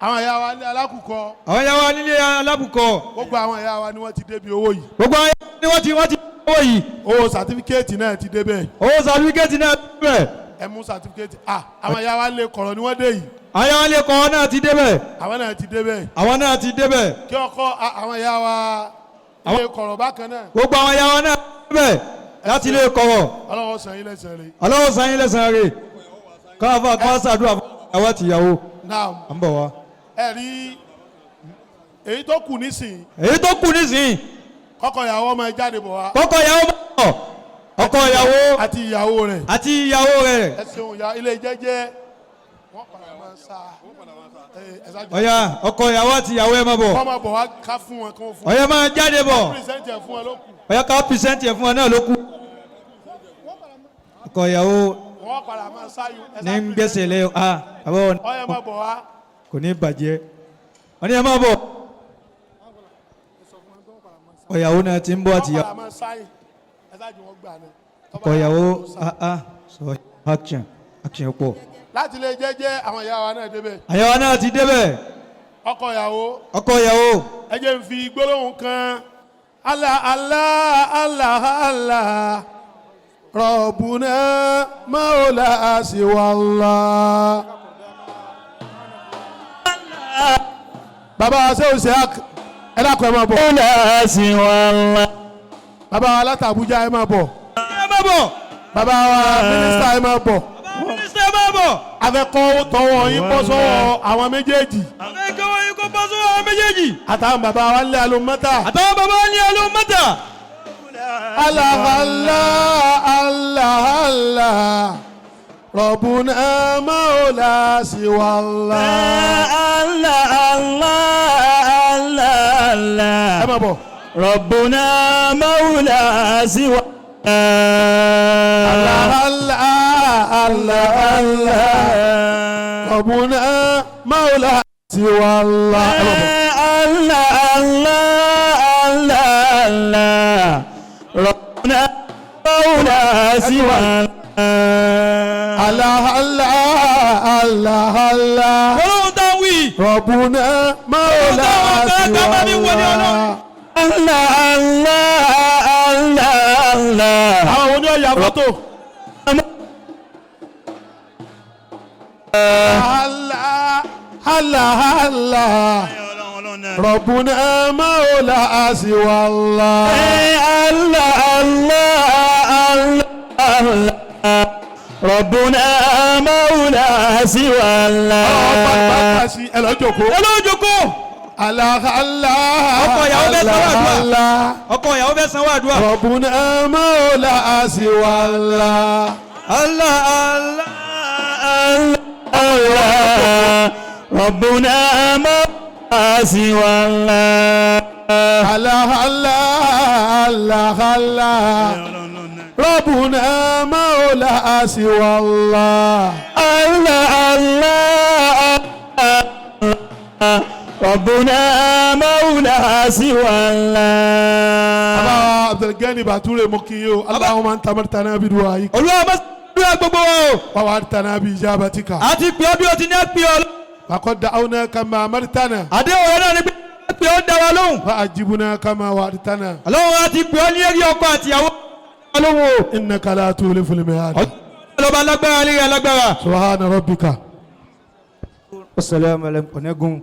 [SPEAKER 4] Àwọn ìyá wa ní alákùkọ.
[SPEAKER 2] Àwọn ìyá wa nílé alákùkọ.
[SPEAKER 4] Gbogbo àwọn ìyá wa ni wọ́n ti débi owó yìí.
[SPEAKER 2] Gbogbo àwọn ìyá wa ni wọ́n ti owó yìí.
[SPEAKER 4] Owó sàtífíkẹ́ẹ̀tì náà ti débẹ̀.
[SPEAKER 2] Owó sàtífíkẹ́ẹ̀tì náà ti débẹ̀.
[SPEAKER 4] Ẹ mú sàtífíkẹ́ẹ̀tì. Àwọn ìyá wa lè kọ̀rọ̀ ni wọ́n dé yìí.
[SPEAKER 2] Àwọn ìyá wa lè kọ̀rọ̀ náà ti débẹ̀.
[SPEAKER 4] Àwọn náà ti débẹ̀.
[SPEAKER 2] Àwọn náà ti débẹ̀.
[SPEAKER 4] Kí ọkọ àwọn ìyá wa lè kọ̀rọ̀ bákan náà.
[SPEAKER 2] Gbogbo àwọn ìyá wa náà ti débẹ̀ láti lè kọ̀rọ̀.
[SPEAKER 4] Ọlọ́run san yín lẹ́san rẹ̀.
[SPEAKER 2] Ọlọ́run san yín lẹ́san rẹ̀. Káfá kọ́ ṣàdúrà fún ìyàwó àti ìyàwó.
[SPEAKER 4] Naam.
[SPEAKER 2] À ń bọ̀ wá.
[SPEAKER 4] Ẹ rí èyí tó kù nísìnyí.
[SPEAKER 2] Èyí tó kù nísìnyí.
[SPEAKER 4] Kọ́kọ́ ìyàwó ọmọ ẹ jáde bọ̀ wá.
[SPEAKER 2] Kọ́kọ́ ìyàwó bọ̀. Ọkọ ìyàwó.
[SPEAKER 4] Àti ìyàwó rẹ̀.
[SPEAKER 2] Àti ìyàwó rẹ̀.
[SPEAKER 4] Ẹ ṣeun ya ilé jẹ́jẹ́. Wọ́n padà máa sá.
[SPEAKER 2] Ọ̀yá, ọkọ ìyàwó àti ìyàwó, ẹ máa bọ̀.
[SPEAKER 4] Wọ́n máa bọ̀ wá ká fún wọn kí wọ́n fún wọn.
[SPEAKER 2] Ọ̀yá, máa jáde bọ̀.
[SPEAKER 4] Present ẹ̀ fún wọn ló kù.
[SPEAKER 2] Ọ̀yá, ká present ẹ̀ fún wọn náà ló kù. Ọkọ ìyàwó
[SPEAKER 4] Wọ́n padà máa sáyò.
[SPEAKER 2] ní ń gbèsè lé a àbọ̀.
[SPEAKER 4] Ọ̀yá, máa bọ̀ wá.
[SPEAKER 2] Kò ní bàjẹ́. Wọ́n ní ẹ máa bọ̀. Ọ̀yàwó náà ti ń bọ̀ àti ìyàwó.
[SPEAKER 4] Wọ́n padà máa sáyò. Ẹ ṣáàjú wọn gbà náà.
[SPEAKER 2] Ọkọ ìyàwó, sọ action, action pọ̀.
[SPEAKER 4] Láti lè jẹ́jẹ́, àwọn ìyá wa náà débẹ̀.
[SPEAKER 2] Àyàwó náà ti débẹ̀.
[SPEAKER 4] Ọkọ ìyàwó.
[SPEAKER 2] Ọkọ ìyàwó.
[SPEAKER 4] Ẹ jẹ́ n fi gbólóhùn kan. Allah Allah Allah Allah Rabbuna maula siwallah. Bàbá sẹ́wọ̀n ṣe ẹ dákun, ẹ máa bọ̀.
[SPEAKER 3] Maula siwallah.
[SPEAKER 4] Bàbá wa láti Àbújá, ẹ máa bọ̀.
[SPEAKER 2] Ẹ máa bọ̀.
[SPEAKER 4] Bàbá wa mínísítà, ẹ máa bọ̀.
[SPEAKER 2] Mínísítà, ẹ máa bọ̀.
[SPEAKER 4] Afẹ́kọ́ tọwọ́ yín bọ́ sọ́wọ́ àwọn méjèèjì.
[SPEAKER 2] Afẹ́kọ́ Ọlọ́wọ́ yìí kó bọ́ sọ́wọ́ àwọn méjèèjì.
[SPEAKER 4] Àtàwọn bàbá wa ń lé alùmọ́tà.
[SPEAKER 2] Àtàwọn bàbá wa ní alùmọ́tà.
[SPEAKER 4] Allah Allah Allah Allah Rabbuna maula siwa Allah.
[SPEAKER 3] Allah Allah Allah Allah.
[SPEAKER 4] Ẹ máa bọ̀.
[SPEAKER 3] ربنا مولى سوى
[SPEAKER 4] Allah Allah Allah Allah Rabbuna maula siwa Allah. Ẹ máa bọ̀.
[SPEAKER 3] الله الله الله الله ربنا مولى سوى
[SPEAKER 4] Allah Allah Allah Allah
[SPEAKER 2] Ọlọ́run tá ń wí.
[SPEAKER 4] Rabbuna maula siwa Allah.
[SPEAKER 3] الله الله الله الله
[SPEAKER 4] Àwọn oní ọ̀yà fọ́tò. Allah Allah Allah Rabbuna maula siwa Allah.
[SPEAKER 3] الله الله الله الله ربنا مولى سوى الله
[SPEAKER 4] Ọba sí ẹ lọ jókòó.
[SPEAKER 2] Ẹ lọ́wọ́ jókòó.
[SPEAKER 4] Allah Allah
[SPEAKER 2] Ọkọ ìyàwó bẹ́ẹ̀ sọ́wọ́ àdúrà.
[SPEAKER 4] Allah
[SPEAKER 2] Ọkọ ìyàwó fẹ́ sanwó àdúrà.
[SPEAKER 4] Rabbuna maula siwa Allah.
[SPEAKER 2] Allah Allah.
[SPEAKER 3] الله ربنا مولى سوى الله
[SPEAKER 4] Allah Allah Allah Allah Rabbuna maula siwa Allah.
[SPEAKER 3] الله الله الله ربنا مولى سوى الله
[SPEAKER 4] Bàbá Abdulgani Bature mo kí yín o. Allahumma anta amartana bi du'aika
[SPEAKER 2] Olúwa bá sàdúrà gbogbo wa o.
[SPEAKER 4] wa wa'adtana bi ijabatika.
[SPEAKER 2] A ti pè ọ́ bí o ti ní pè ọ́.
[SPEAKER 4] Faqad da'awna kama amartana
[SPEAKER 2] Àdéhùn rẹ náà ni pé pè ọ́ dá wa lóhùn.
[SPEAKER 4] fa ajibna kama wa'adtana.
[SPEAKER 2] Ọlọ́run a ti pè ọ́ ní eré ọkọ àtìyàwó lóhùn o.
[SPEAKER 4] Innaka la tuliful mi'ad.
[SPEAKER 2] Ọlọ́ba alágbára lè alágbára.
[SPEAKER 4] Subhana rabbika.
[SPEAKER 1] Assalamu alaikum. Onegun.